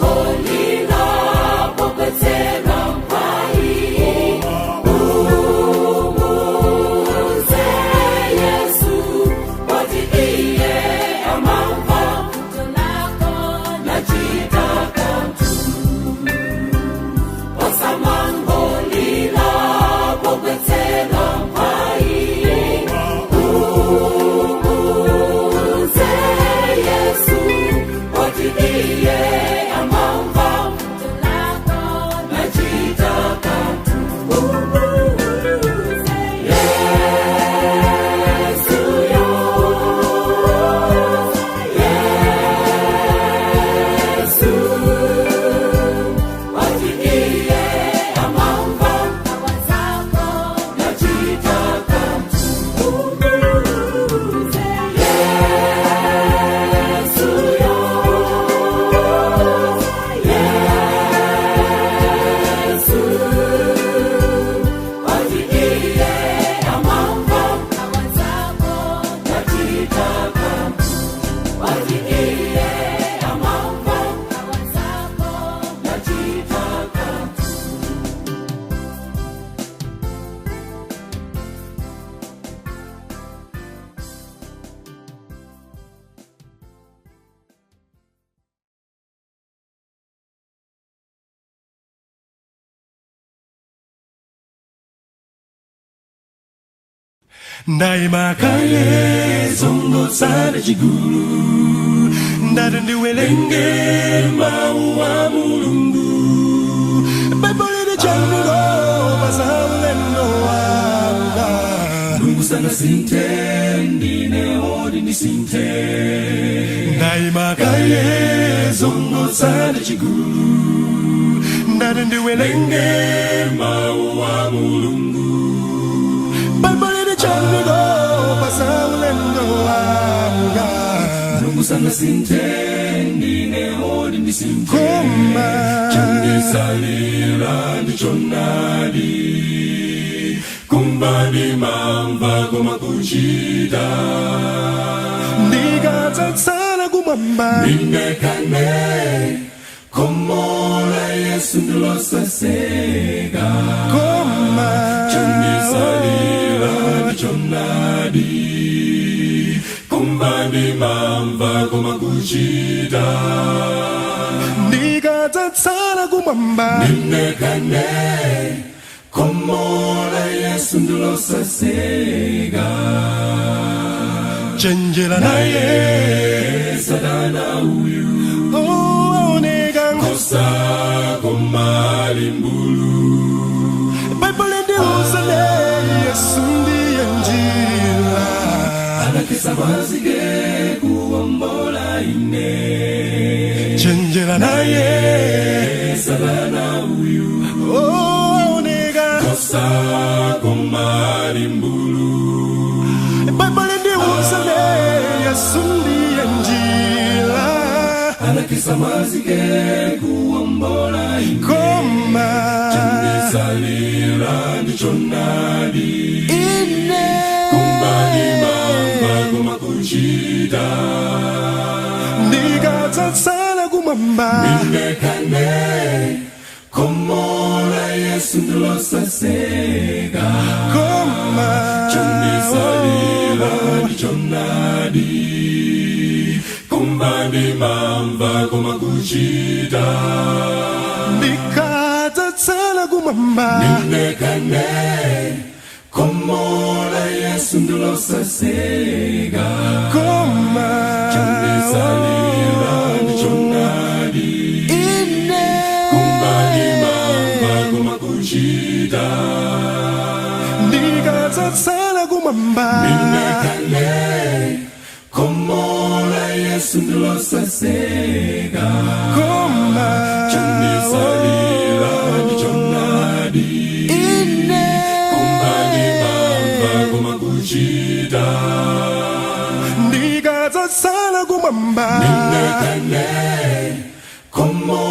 Osamangolila pokwetsera mpai. Umuze Yesu, wati iye amamva nachita kanthu. Osamangolila pokwetsera mpai. Umuze Yesu, wati iye amamva nachita kanthu. Yesu yo, Yesu, wati iye amamva nachita kanthu. Yesu yo, Yesu, wati iye amamva nachita kanthu. Wati iye amamva nachita kanthu.
Ndaima kaye zongotsala chigulu, ndati ndiwerenge mawu a Mulungu. Baibulo lichanilo pazaulendo wanga. Mulungu sangasinthe, ndine oti ndisinthe. Ndaima kaye zongotsala chigulu, ndati ndiwerenge mawu a Mulungu. Baibulo lichanilo pazaulendo wanga. Mulungu sangasinthe, ndine oti ndisinthe. Koma chandisalira ndichonadi, kumva ndimamva koma kuchita. Ndikadzatsala kumwamba, ndinekane khomo la Yesu ndilosaseka. Koma chandisalira ndichonadi, kumva ndimamva koma kuchita. Ndikadzatsala kumwamba, ndinekane khomo la Yesu ndilosaseka. Chenjera naye Satana uyu, ooneka nkhosa koma ali mbulu. Baibulo ndiuzane Yesu ndiye njira, anakhetsa mwazi kuwombola ine. Chenjera naye Satana uyu, ooneka nkhosa koma ali mbulu. Baibulo ndiuzane Yesu ndiye njira, anakhetsa mwazi kuwombola ine. Koma chandisalira ndichonadi, ine kumva ndimamva koma kuchita. Ndikadzatsala kumwamba, ndinekane khomo la Yesu ndilosaseka. Koma chandisalira ndichonadi, kumva ndimamva koma kuchita. Ndikadzatsala kumwamba, ndinekane khomo la Yesu ndilosaseka. Koma chandisalira ndichonadi, ine kumva ndimamva koma kuchita. Ndikadzatsala kumwamba, ndinekane khomo la Yesu ndilosaseka. Koma chandisalira ndichonadi, ine kumva ndimamva koma kuchita. Ndikadzatsala kumwamba, ndinekane khomo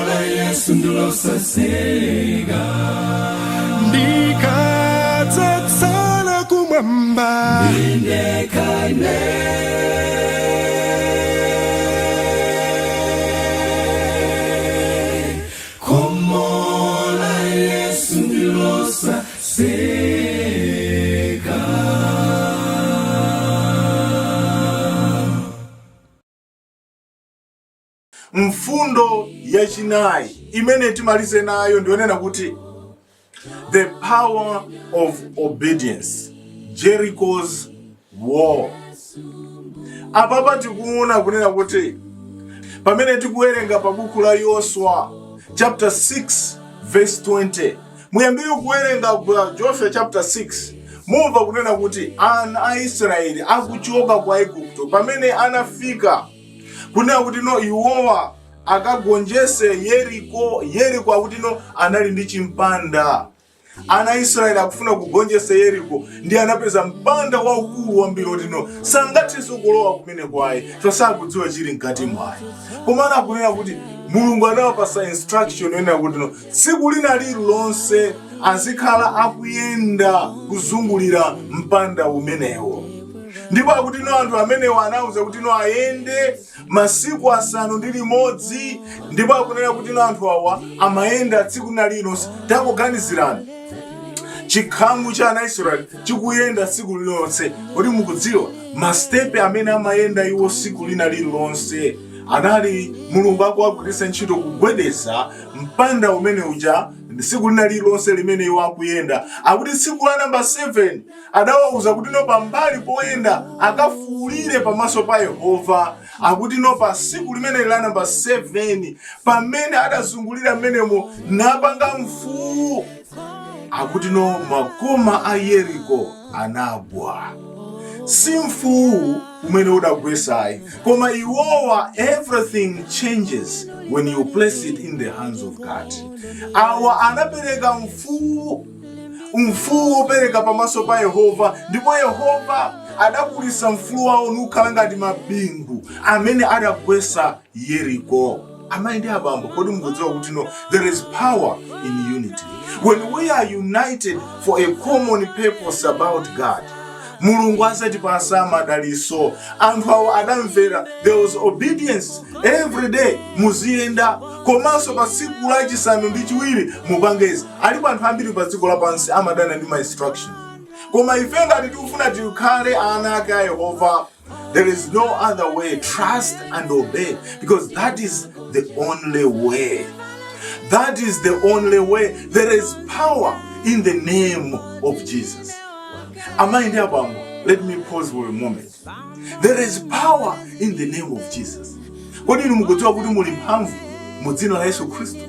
la Yesu ndilosaseka. Ndikadzatsala kumwamba, ndinekane khomo la Yesu ndilosaseka.
Mfundo yachinayi imene timalize nayo ndiyonena kuti the power of obedience, Jericho's wall. Apapa tikuona kunena kuti pamene tikuwerenga pa buku la Yoswa chapter 6 verse 20, muyambire kuwerenga pa Joshua chapter 6, mumva kunena kuti ana a Israeli akuchoka ku Aigupto, pamene anafika kunena kuti no iwowa akagonjese Yeriko. Yeriko akuti no anali ndi chimpanda. Ana a Israeli akufuna kugonjesa Yeriko, ndi anapeza mpanda waukulu wambiri oti no sangathenso kulowa kumeneko ayi, so sakudziwa chili mkati mwayi. Koma anakunena kuti Mulungu anawapasa instruction yonena kuti no tsiku lina lililonse azikhala akuyenda kuzungulira mpanda umenewo. Ndipo akuti no anthu amenewo anauza kuti no ayende masiku 6. Ndipo akunena kuti no anthu awa amayenda tsiku lina lililonse. Tangoganizirani chikhamu cha ana Israeli chikuyenda tsiku lililonse. Kodi mukudziwa masitepe amene amayenda iwo tsiku lina lililonse anali Mulungu akuwagwiritsa ntchito kugwedeza mpanda umene uja? Tsiku lina lililonse limene iwo akuyenda, akuti tsiku la namba 7 adawauza kuti no, pambali poyenda akafuulire pamaso pa Yehova. Akuti no, pa tsiku limene la namba 7, pamene adazungulira mmenemo napanga mfuwu, akuti no, makoma a Yeriko anagwa. Si mfuwu umene udagwesayi, koma iwowa. Everything changes when you place it in the hands of God. Awa anapereka mfuwu, mfuwu wopereka pamaso pa Yehova, ndipo Yehova adakulisa mfuwu wawo nukhala ngati mabingu amene adagwesa Yeriko. Amayi ndi abambo, kodi mukudziwa kuti no, there is power in unity? When we are united for a common purpose about God, Mulungu azatipasa madaliso. Anthu awo adamvera. There was obedience every day. Muziyenda, komanso pa tsiku lachisanu ndi chiwiri mupange izi. Alipo anthu ambiri pa dziko lapansi amadana ndi ma instruction, koma ife ngati tikufuna tikhale ana ake a Yehova, there is no other way. Trust and obey, because that is the only way. That is the only way. There is power in the name of Jesus. Amayi ndi abambo, let me pause for a moment. There is power in the name of Jesus. Kodi inu mukudziwa kuti muli mphamvu mu dzina la Yesu Khristu?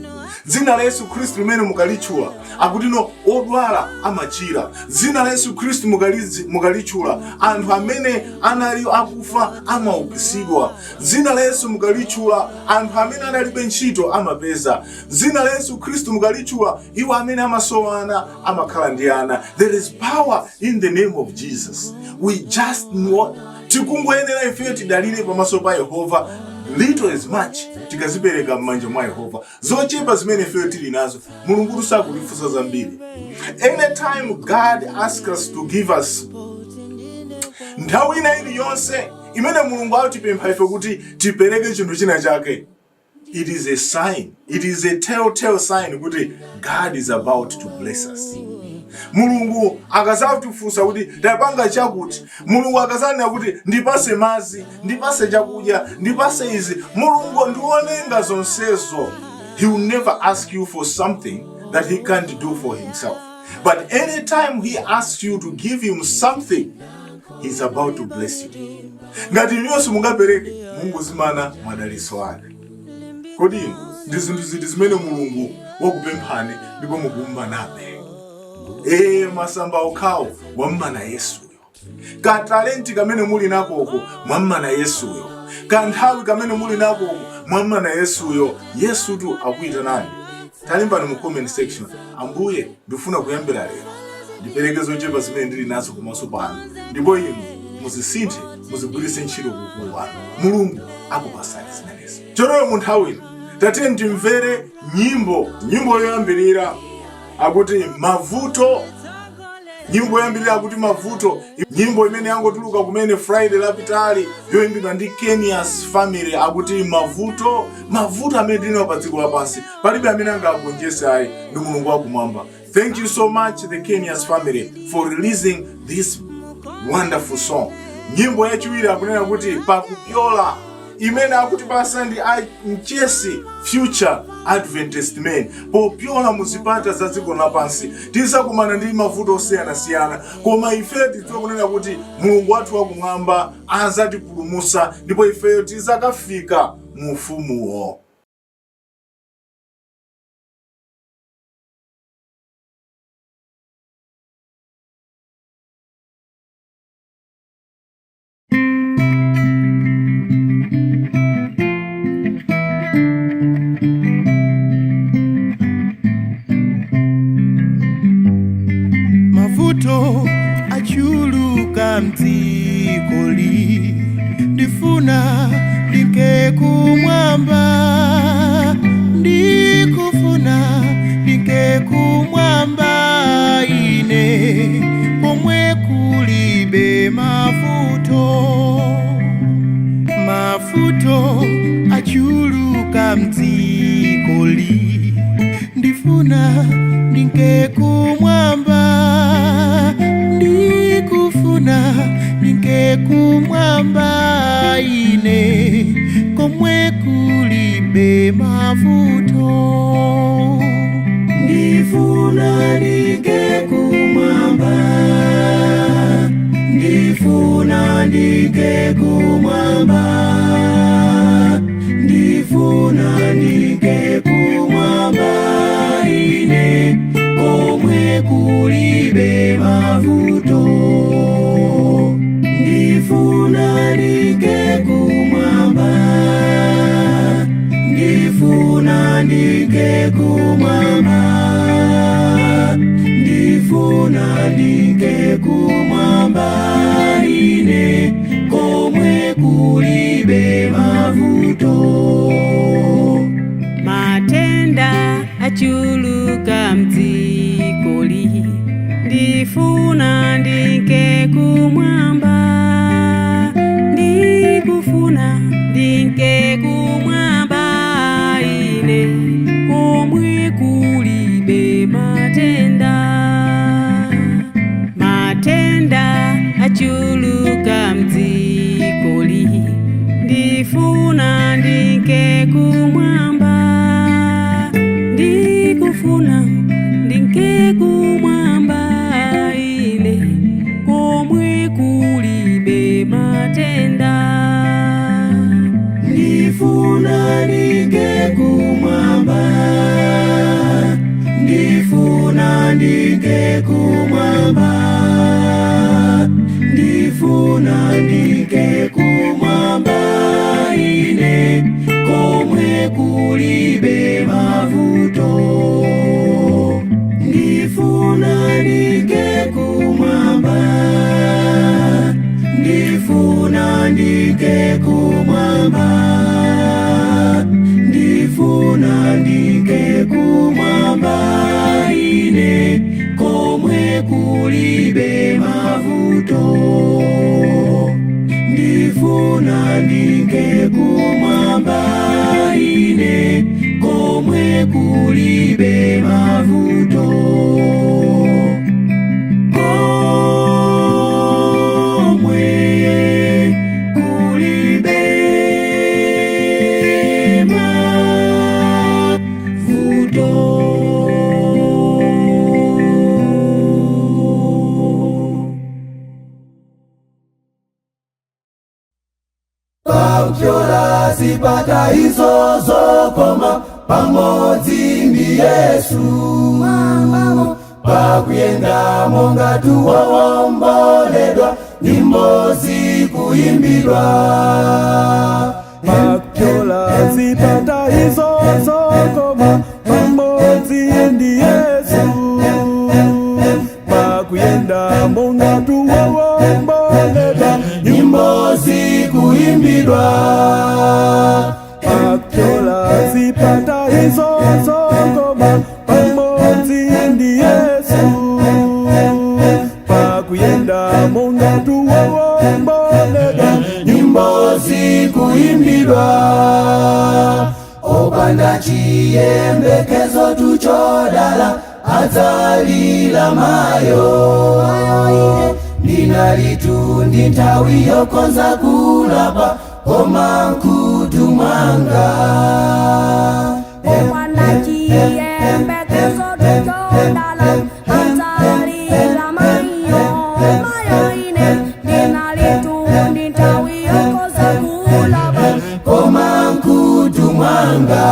Dzina la Yesu Khristu limene mukalitchula, akuti no, odwala amachira. Dzina la Yesu Khristu mukalitchula, anthu amene anali akufa amaukitsidwa. Dzina la Yesu mukalitchula, anthu amene analibe ntchito amapeza. Dzina la Yesu Khristu mukalitchula, iwo amene amasowa ana amakhala ndi ana. There is power in the name of Jesus. We just know, tikungoyenera ifeyo tidalire pamaso pa Yehova. Little is much tikazipereka m'manja mwa Yehova, zochepa zimene ifeyo tili nazo. Mulungu sakutifunsa zambiri. Anytime God asks us to give us, nthawi ina iliyonse imene Mulungu atipempha ife kuti tipereke chinthu china chake, it is a sign, it is a telltale sign kuti God is about to bless us. Mulungu akazatifunsa kuti tapanga chakuti, Mulungu akazanena kuti ndipase madzi, ndipase chakudya, ndipase izi, Mulungu ndiolenga zonsezo. He will never ask you for something that he can't do for himself, but anytime he asks you to give him something, he's about to bless you. Ngati inuyonso mungapereke, mungozimana madaliso ake. Kodi inu ndi zinthu ziti zimene Mulungu wakupemphani ndipo mukummanabe? Ee, masamba okhawo wammana Yesuyo. Katalenti kamene muli nakoko mwammana Yesuyo. Kanthawi kamene muli nakoko mwammana Yesuyo. Yesutu akuyitanani. Talembani mu comment section, "Ambuye, ndifuna kuyambira lero ndipereke zochepa zimene ndili nazo pamaso panu, ndipo inu muzisinthe, muzigwiritse ntchito kukulu wanu." Mulungu akupasani zimenezi. Chotero mu nthawi ino tatiye timvere nyimbo. Nyimbo yoyambirira akuti "Mavuto". Nyimbo yoyambirira akuti "Mavuto", nyimbo imene yangotuluka kumene Friday lapitali, yoyimbidwa ndi Kenias Family, akuti "Mavuto". Mavuto amene tili nawo pa dziko lapansi, palibe amene angagonjese ayi, ndi Mulungu wakumwamba. Thank you so much, the Kenias Family, for releasing this wonderful song. Nyimbo yachiwiri akunena kuti "Pakupyola", imene akutipasa ndi a Mchesi Future Adventist Men. Popyola muzipata za dziko lapansi tizakumana ndi mavuto osiyanasiyana, koma ife tidziwe kunena kuti Mulungu wathu wakumwamba azatipulumutsa, ndipo ifeyo tizakafika mu ufumuwo.
Mavuto achuluka mdzikoli, ndifuna ndinke kumwamba, ndikufuna ndinke kumwamba ine, pomwe kulibe mavuto. Mavuto achuluka mdzikoli, ndifuna ndinke kumwamba, ndikufuna ndinke kumwamba ine, komwe kulibe mavuto. Ndifuna ndike kumwamba, ndifuna ndike kumwamba, ndifuna ndike kumwamba ine, komwe kulibe mavuto. Ndifuna ndike kumwamba, ndifuna ndike kumwamba, ndifuna ndike kumwamba ine, komwe kulibe mavuto.
Matenda achuluka mdzikoli, ndifuna ndike kumwamba, ndikufuna ndike kumwamba ine, komwe kulibe matenda. Matenda achuluka mdzikoli, ndifuna ndike kumwamba, ndikufuna ndike kumwamba ine, komwe kulibe matenda.
Ndifuna ndike kumwamba, ndifuna ndike kumwamba, ndifuna ndike kumwamba ine, komwe kulibe mavuto. Ndifuna ndike kumwamba, ndifuna ndike kumwamba, ndifuna ndike kumwamba ine, komwe kulibe mavuto. Ndifuna ndike kumwamba ine, komwe kulibe mavuto. Komwe kulibe mavuto.
Pakupyola zipata izo zokoma pamodzi ndi Yesu, pakuyenda monga tuwowomboledwa, nyimbo zikuimbidwa.
Pakupyola zipata izo zokoma pamodzi ndi Yesu, pakuyenda monga tuwowomboledwa,
nyimbo zikuimbidwa.
Pakupyola zipata izo zokoma pamodzi ndi Yesu, pakuyenda monga tuwowomboledwa,
nyimbo zikuimbidwa. Opanda chiyembekezo tuchodala adzalila mayo, ndinalitu ndi nthawi yokonza kulapa, koma mkutu mwanga.
Opanda chiyembekezo tuchodala adzalila mayo, mayo ine, ndinalitu ndi nthawi yokonza kulapa,
koma mkutu mwanga.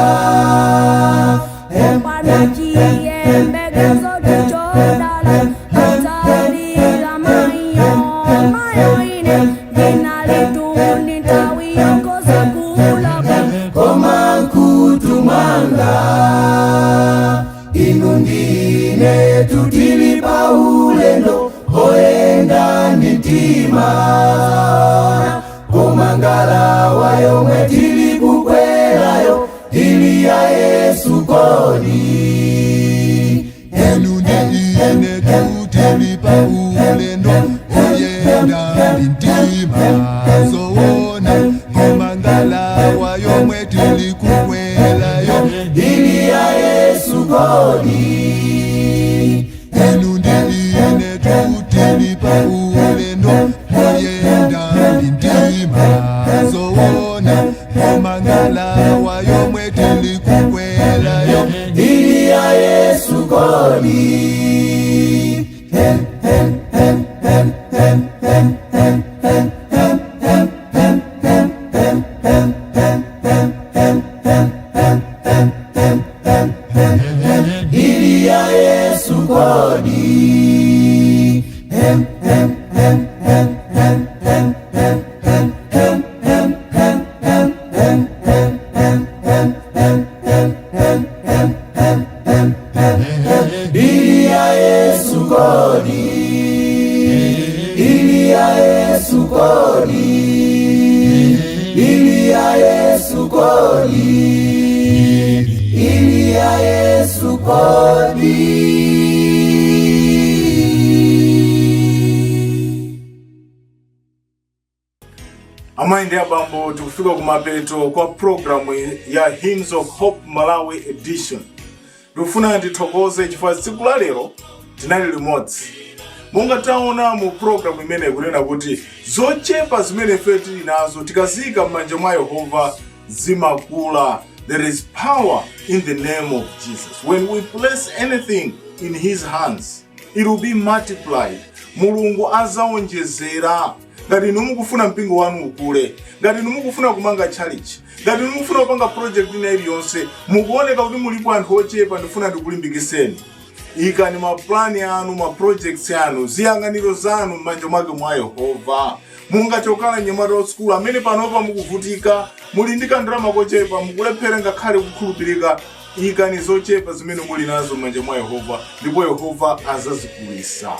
Opanda chiyembekezo tuchodala adzalila mayo, mayo ine, ndinalitu ndi nthawi yokonza kulapa,
koma mkutu mwanga. Inu ndine tutili pa ulendo oyenda ndi mtima, koma ngalawa yomwe tili kukwerayo ili ya Yesu kodi?
Inu ndine tutili pa ulendo oyenda ndi mtima, zoona, koma ngalawa yomwe tili kukwelayo
ili ya Yesu kodi?
Inu ndine tutili pa ulendo oyenda ndi mtima, zoona, koma ngalawa yomwe tili kukwelayo
ili ya Yesu kodi? Ili ya Yesu kodi. Ili ya Yesu kodi. Ili ya Yesu kodi. Ili ya Yesu kodi. Ili ya Yesu kodi.
Amayi ndi abambo, tikufika kumapeto kwa programu ya Hymns of Hope Malawi Edition. Ndikufuna ndithokoze chifukwa tsiku la lero tinali limodzi. Monga taona mu programu imene, kunena kuti zochepa zimene ife tili nazo tikaziyika m'manja mwa Yehova zimakula. There is power in the name of Jesus. When we place anything in his hands, it will be multiplied. Mulungu azaonjezera. Ngati inu mukufuna mpingo wanu ukule, ngati inu mukufuna kumanga chalichi, ngati inu mukufuna kupanga project ina iliyonse, mukuoneka kuti mulipo anthu ochepa, ndifuna ndikulimbikiseni: ikani maplani anu, ma projects anu, ziyang'aniro zanu m'manja mwake mwa Yehova. Mungachokala mnyamata wa sukulu amene panopa mukuvutika, muli ndi kandalama kochepa, mukulephera ngakhale kukhulupirika, ikani zochepa zimene muli nazo m'manja mwa Yehova ndipo Yehova azazikulisa.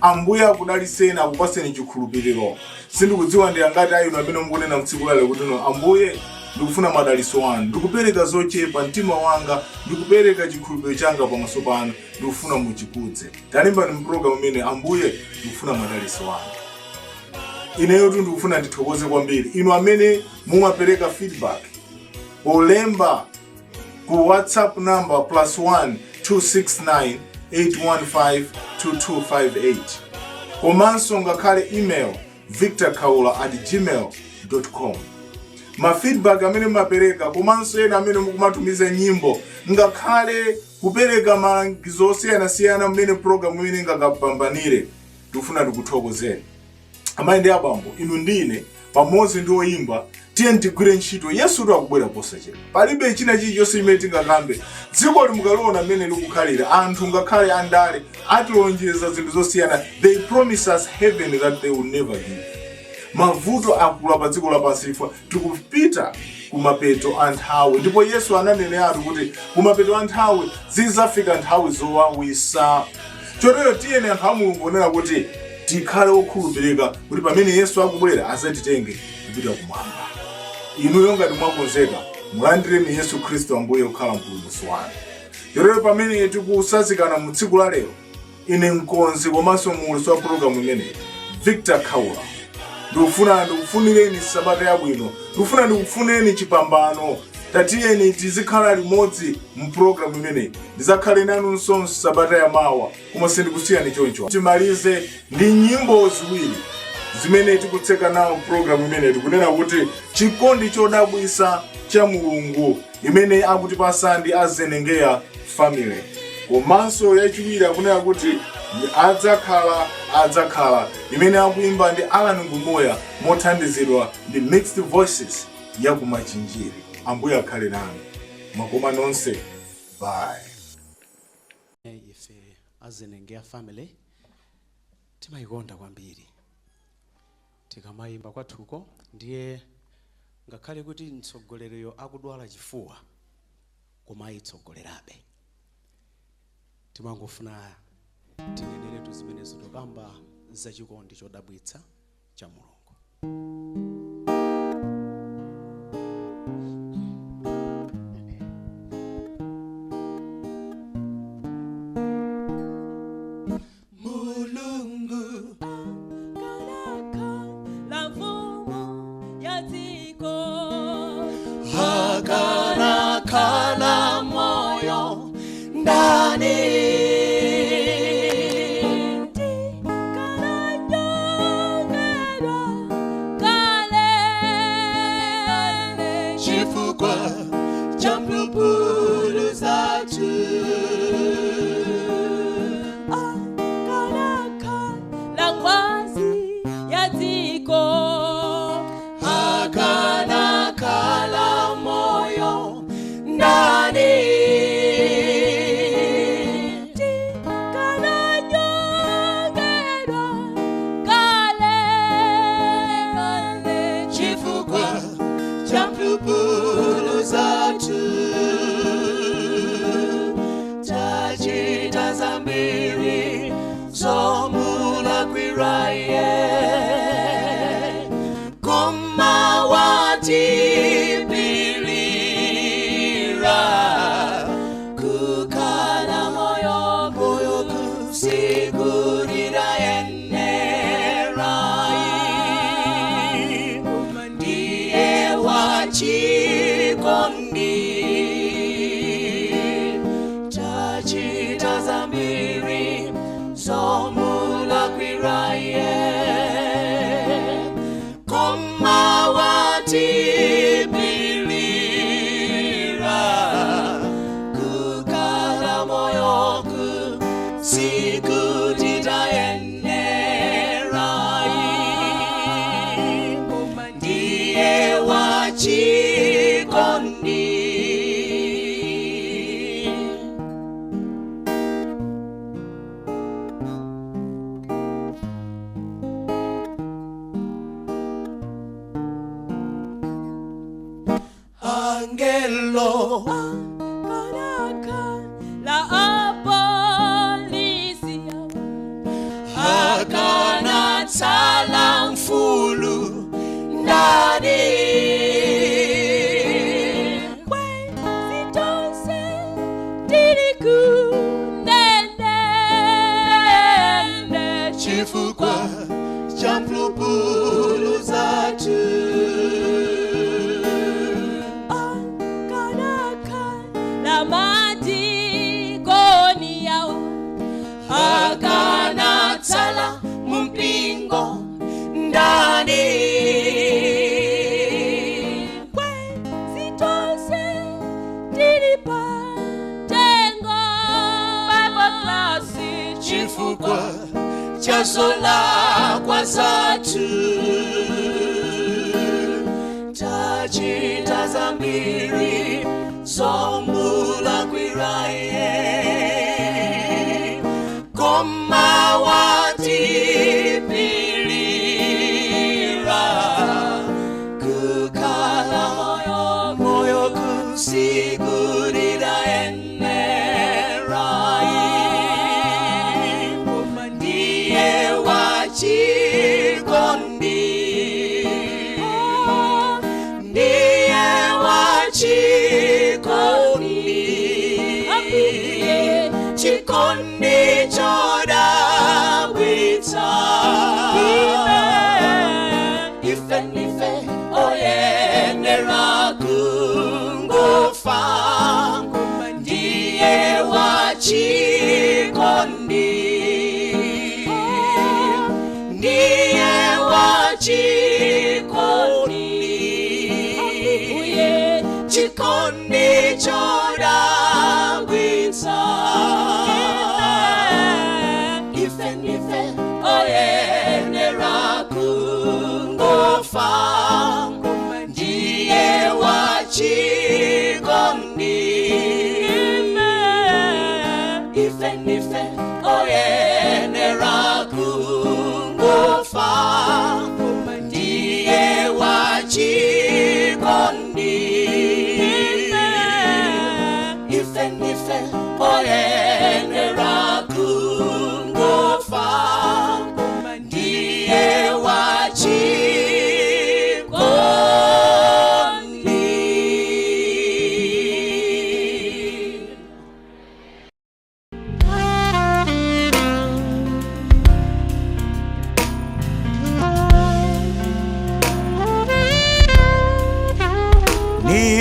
Ambuye akudaliseni, akupaseni chikhulupiriro. Sindikudziwa ndi angati ayinu amene mukunena mtsiku lalero kuti, "No, Ambuye, ndikufuna madaliso anu, ndikupereka zochepa, mtima wanga, ndikupereka chikhulupiriro changa pamaso panu, ndikufuna muchikudze." Talimbani mpulogalamu imene, "Ambuye, ndikufuna madaliso anu." Ineyo tu ndikufuna ndithokoze kwambiri inu amene mumapereka feedback polemba ku WhatsApp number +1 269 815 2258, komanso ngakhale email victorkaula@gmail.com. Ma feedback amene mumapereka, komanso ena amene mukumatumiza nyimbo, ngakhale kupereka malangizo osiyanasiyana mmene program imene ingakapambanire, tikufuna tikuthokozeni. Amayi ndi abambo, inu ndine pamodzi ndi oyimba, tiye tigwire ntchito. Yesu akubwera posachedwa. Palibe china chilichonse chimene tingakambe. Dziko limukaliona mmene likukhalira, anthu ngakhale andale atilonjeza zinthu zosiyana. They promise us heaven that they will never give. Mavuto akula pa dziko lapansi chifukwa tikupita kumapeto a nthawi, ndipo Yesu ananeneratu kuti kumapeto a nthawi zizafika nthawi zowawisa. Chotero tiyeni anthu a Mulungu kunena kuti tikhale okhulupirika kuti pamene Yesu akubwera azatitenge kupita kumwamba. Inuyo ngati mwakonzeka, mulandireni Yesu Khristu Ambuye kukhala mpulumutsi wanu. Chotero pamene tikusazikana mu tsiku la lero, ine mkonzi komanso muulutsi wa pulogalamu imeneyi, Victor Khaula, ndikufuna ndikufunireni sabata yabwino, ndikufuna ndikufunireni chipambano. Tatiyeni tizikhala limodzi mu pulogalamu imeneyi. Ndizakhale nanunso sabata yamawa, koma sindikusiyani choncho. Timalize ndi nyimbo ziwiri zimene tikutseka nawo pulogalamu imeneyi. Tikunena kuti Chikondi Chodabwisa cha Mulungu, imene akutipasa ndi Azenengeya Family, komanso yachiwiri akunena kuti Adzakhala, Adzakhala, imene akuimba ndi Alan Ngumoya mothandizidwa ndi Mixed Voices ya kumachinjiri. Ambuye akhale nanu. Mwakoma nonse, bye.
Ife Azenengeya Family timayikonda kwambiri tikamayimba kwathuko. Ndiye ngakhale kuti mtsogoleriyo akudwala chifuwa, koma ayitsogolerabe. Timangofuna tineneretu zimenezo, tokamba zachikondi chodabwitsa cha Mulungu.
Mulungu la mfumu ya dziko,
akanakhala moyo ndani?
Tikananyongedwa kale
chifukwa cha mphulupulu zathu.
Akanakhala ngwazi ya dziko,
Cha mphulupulu zathu tachita zambiri zomulakwiraye koma watipilira kukhala moyo moyo kusikurira yenerai ndiye wachikondi tachita zambiri zomulakwiraye koma watipilira kukhala moyo kusikutitayenerai ndiye wachikondi. Angelo
Kanaka la apolisi
akanatsala mfulu ndani
Kwezi tili kunene
chifukwa cha mphulupulu zathu
Kanaka la madikoni yawo
akanatsala mumpingo ndani
Kwezi tonse tili pa tengo Bible class
chifukwa cha zolakwa zathu tachita zambiri zomulakwiraye koma watipilira kukhala moyo moyo kusikurira enerai ndiye wachikondi ndiye wachikondi chikondi chodabwitsa ife nife oyenera kungofa ndiye wachikondi ndiye wachikondi chikondi chodabwitsa ife nife oyenera kungofa ndiye wachikondi ife nife oyenera kungofa ndiye wachikondi ife nife oyenera kungofa ndiye wachikondi.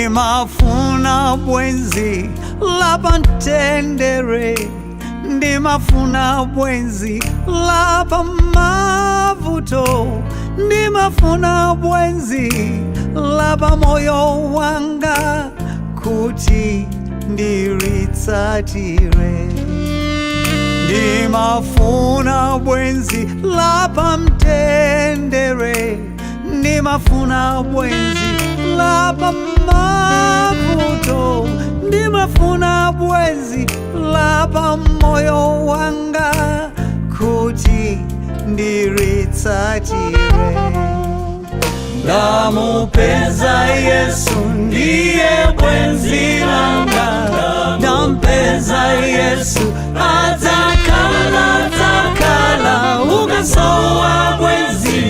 Ndimafuna bwenzi lapa mtendere, ndimafuna bwenzi lapa mavuto, ndimafuna bwenzi lapa moyo wanga kuti ndilitsatire. Ndimafuna bwenzi lapa mtendere, ndimafuna bwenzi lapa mavuto, ndimafuna bwenzi lapa moyo wanga kuti ndilitsatire. Ndamupeza Yesu ndiye bwenzi langa, ndampeza Yesu adzakhala, adzakhala. Ukasowa bwenzi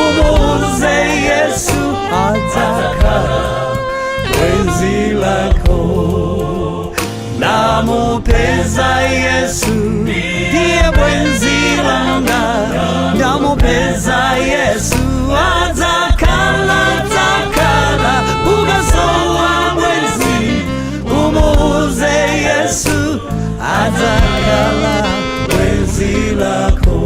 umuuze Yesu, adzakhala bwenzi lako. Ndamupeza Yesu ndiye bwenzi langa, ndamupeza Yesu adzakhala, adzakhala. Ukasowa bwenzi umuuze Yesu, adzakhala bwenzi lako.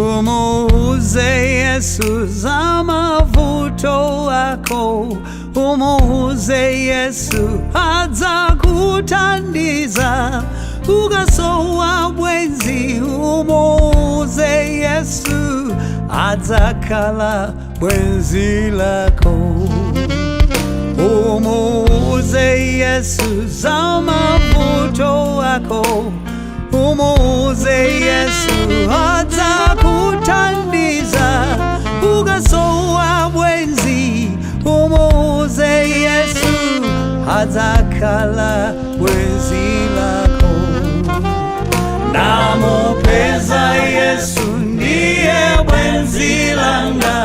Umuuze Yesu za mavuto ako, umuuze Yesu adzakuthandiza. Ukasowa bwenzi umuuze Yesu, adzakhala bwenzi lako. Umuuze Yesu za mavuto ako, umuuze Yesu adzakuthandiza. Ukasowa bwenzi umuuze Yesu, adzakhala bwenzi lako. Ndamupeza Yesu ndiye bwenzi langa,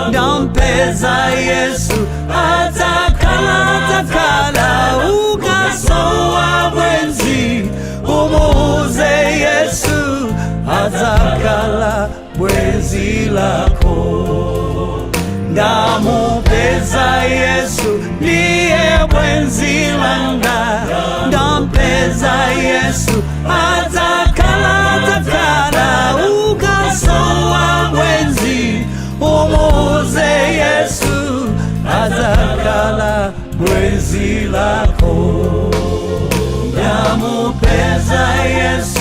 ndampeza Yesu adzakhala, adzakhala. Ukasowa bwenzi umuuze Yesu, adzakhala bwenzi lako. Ndamupeza Yesu ndiye bwenzi langa, ndampeza Yesu adzakhala, adzakhala. Ukasowa bwenzi umuuze Yesu, adzakhala bwenzi lako. Ndamupeza Yesu.